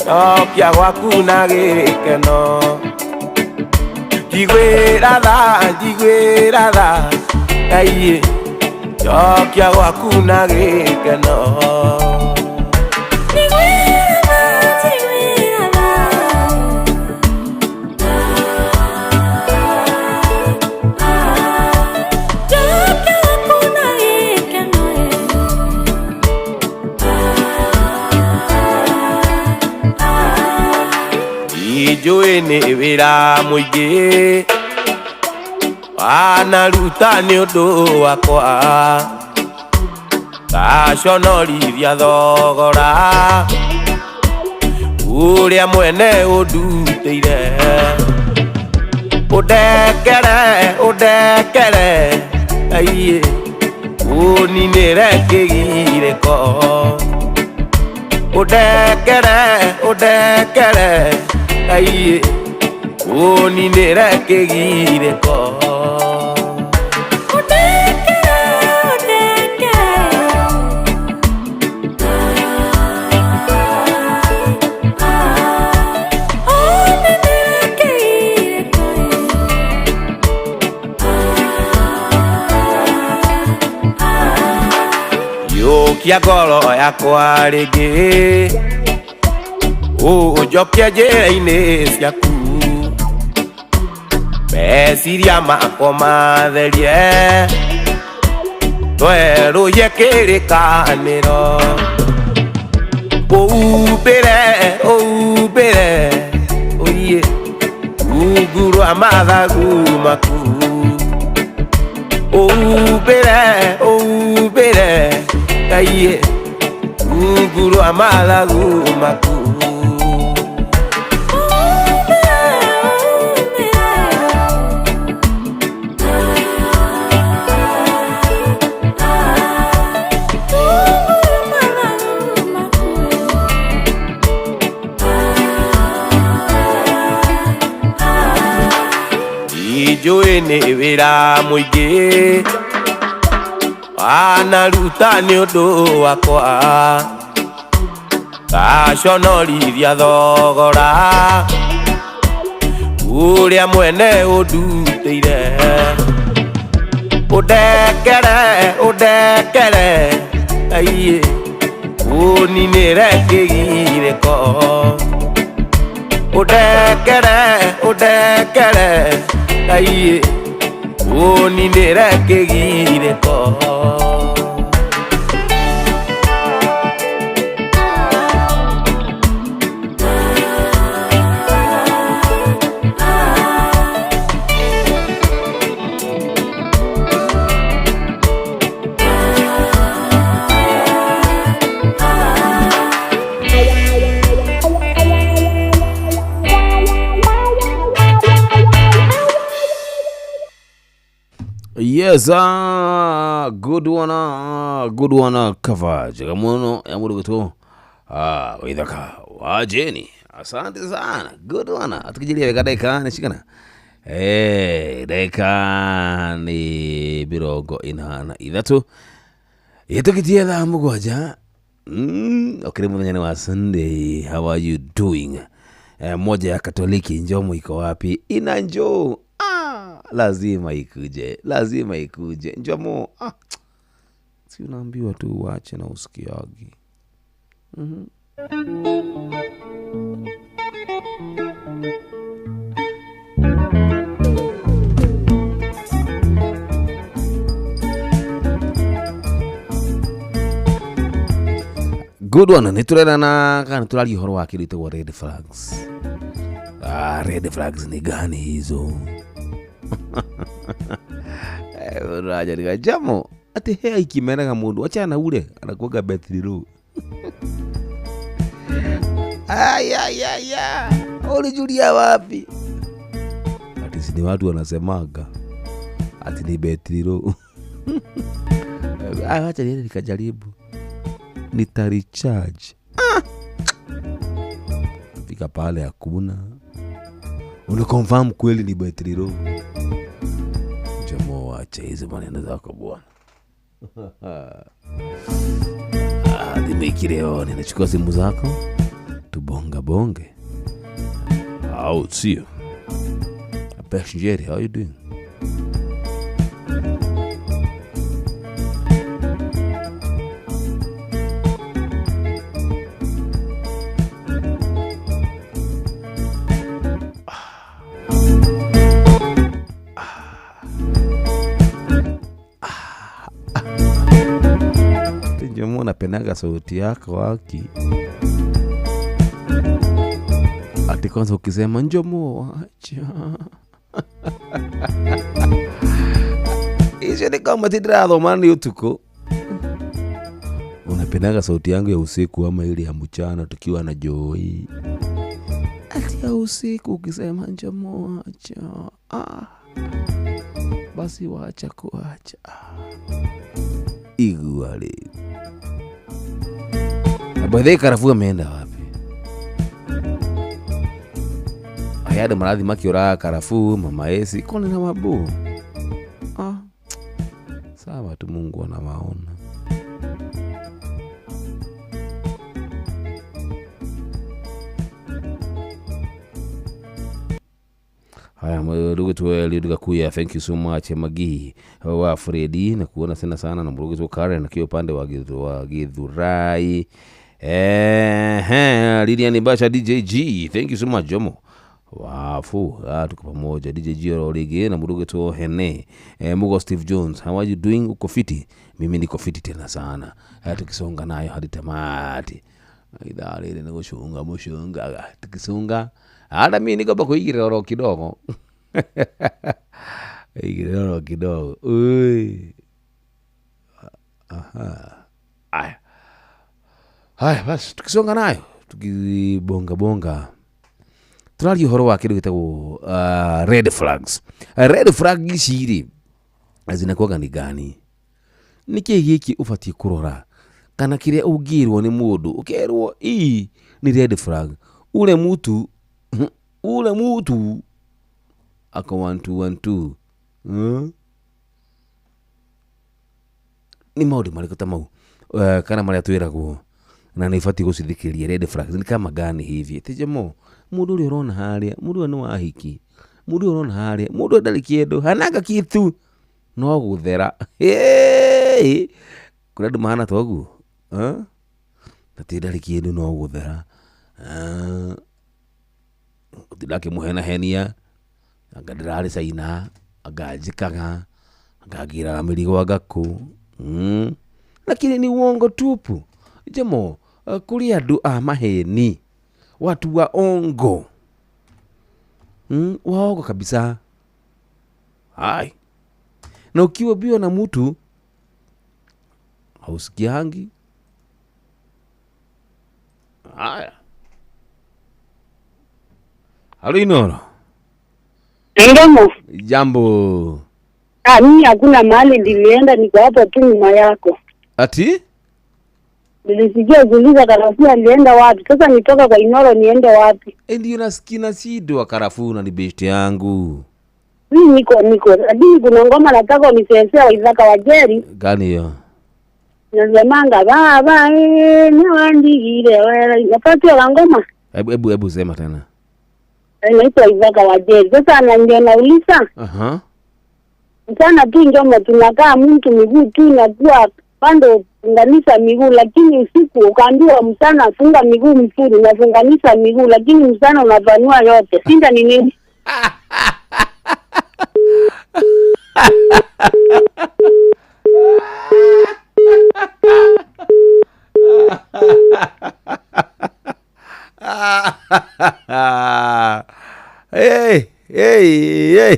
njokia gwaku na gĩkeno. Njiguĩra tha, njiguĩra tha, Ngai, njokia gwaku na gĩkeno. Njũĩ nĩ wĩra mũingĩ wanaruta nĩ ũndũ wakwa, ngaconorithia thogora ũrĩa mwene ũndutĩire. Ũndekere, ũndekere, aiye, ũninĩre kĩgirĩko. Ũndekere, ũndekere, aiye, ũninĩre kĩgirĩko. Yũkia ngoro yakwa rĩngĩ, ũnjokie njĩra-inĩ ciaku. Meciria makwa matherie, twerũhie kĩrĩkanĩro. Ũumbĩre, ũumbĩre, ũiye, rungu rwa mathagu maku. Ũumbĩre, ũumbĩre, Ngai, rungu rwa mathagu maku. Njũĩ nĩ wĩra mũingĩ wanaruta nĩ ũndũ wakwa, ngaconorithia thogora ũrĩa mwene ũndutĩire. Ũndekere, ũndekere, aiye, Ũninĩre kĩgirĩko Ũndekere, ũndekere Ngai ũninĩre kĩgirĩko. Yes, good one, good one, cover. Njega muno ya mũndũ gwĩtwo Waithaka wa Jeni. Asante sana. Good one. Atukijiria wega ndagĩka nĩ cigana? Ndagĩka nĩ 43 ĩtũkĩtie thaa 7. Okĩrĩ mũthenya nĩ wa Sunday. How are you doing? Moja ya Katoliki, njoo mwiko wapi? Ina njoo. Lazima ikuje, lazima ikuje. Njomo, si unaambiwa tu uache na usikiagi. Good one. Nĩtũrerana kana nĩtũraria ũhoro wa kĩndũ gĩtagwo red flags. Red flags ni gani hizo? Raja jamo ati hea ikimenaga mundu achana ule anakuaga betri low. Aya ulijulia wapi? Ati si ni watu wanasemaga ati ni betri low. Acha niende nikajaribu, nita recharge. Fika pale hakuna, unaconfirm kweli ni betri low. Jamaa wacha hizo maneno zako bwana. Dimikireo ninachukua simu zako tubonga bonge. Au sio? Apesh Jerry, how you doing? Napendaga sauti yako waki. Ati kwanza ukisema njomo wacha. Hizo ni kama tidrado mani utuko. Unapendaga sauti yangu ya usiku ama ile ya mchana tukiwa na joy? Ati ya usiku ukisema njomo wacha. Basi wacha kuacha. Iguale. By karafuu ameenda wapi? Ayade maradhi makiora karafuu, mama esi, kone na mabu. Sawa tu Mungu anawaona. Haya, ndugu tu Eliud Gakuya, thank you so much Magi wa Fredi, na kuona sana sana na ndugu tu Karen na kio upande wa Githurai. Lilian Basha DJG, thank you so much Jomo. Wafu, tuko pamoja DJG Orige na ndugu tu Hene. Mugo Steve Jones, how are you doing? Uko fiti? Mimi niko fiti tena sana. Tukisonga nayo hadi tamati. Idhaa ile ni kushunga mushunga tukisonga. Hata mimi niko bakuigira ro kidogo. Igira ro kidogo. Ui. Aha. Aya. Haya basi tukisonga nayo tukibonga bonga. Tunali uhoro wa kindu gitagwo red flags. Red flag ici ri zinakuwaga ni gani? Niki giki ubatie kurora kana kiria ungirwo ni mundu ukerwo ii ni red flag. Ule mutu ako 1 2 1 2. Ni maundu mariku ta mau kana maria twiragwo na nĩ ibatiĩ gũcithikĩria red flags ni kama gani hivi? Tijemo mundu ũrĩa ũrona harĩa, mundu ũyũ nĩ wa hiki, mundu ũyũ ũrona harĩa, mundu ũyũ ndarĩ kĩndũ, hanaga kitu no gũthera. Kũrĩ andũ mahana ta ũguo. Na ti ndarĩ kĩndũ no gũthera. Gũtinda akĩmũhenahenia, anga ndĩrarĩ China, anga njĩkaga, anga ngĩraga mĩrigo anga kũ. Lakini ni uongo tupu. Jemo, kũrĩ andũ a maheni, watu wa ongo. Waongo kabisa. Hai. Na ukiwa biwa na mtu hausikiangi. Haya. Halo Inoro. Ndomo. Jambo. Mimi hakuna mahali nilienda, niko hapa tu nyuma yako. Ati? Nilisikia ukiuliza Karafuu alienda wapi. Sasa nitoka kwa Inoro niende wapi? Ndio nasikia nashindwa Karafuu na ni best yangu. Mimi niko. Lakini kuna ngoma nataka unichezee wa Ithaka wa Jerry. Gani hiyo? Nasemanga baba niwandigire wewe. Napata la ngoma. Hebu sema tena. Naitwa Ithaka wa Jerry. Sasa ndio nauliza. Aha. Mchana tu ndio tunakaa mtu miguu tu inakuwa bado funganisha miguu, lakini usiku ukaambiwa mchana funga miguu mzuri, unafunganisha miguu lakini mchana unapanua yote. Sinda ni nini? Hey, hey, hey.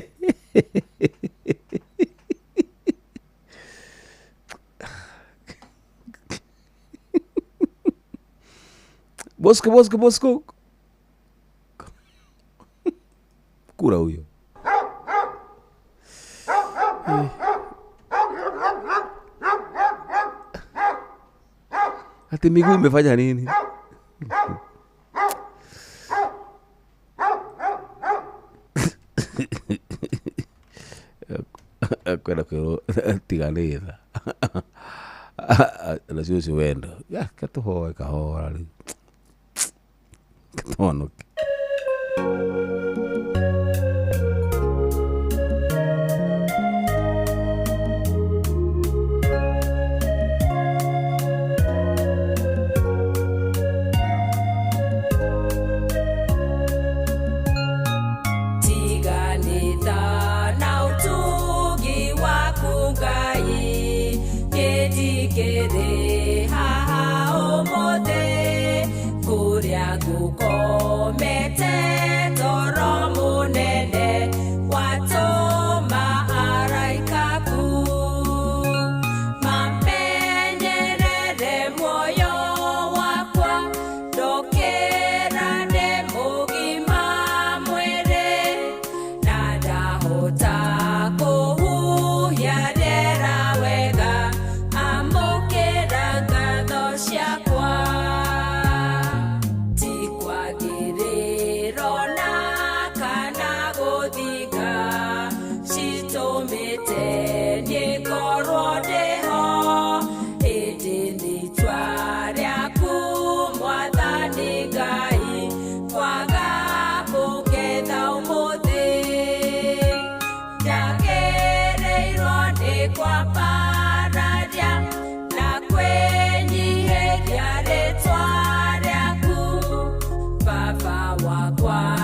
Bosco. Kura huyo. Ati miguu imefanya nini? Kwenda kwĩrwo tiganĩra nacio ũcio wendo katũhoe kahora rĩu katũhonoke. Wakwa.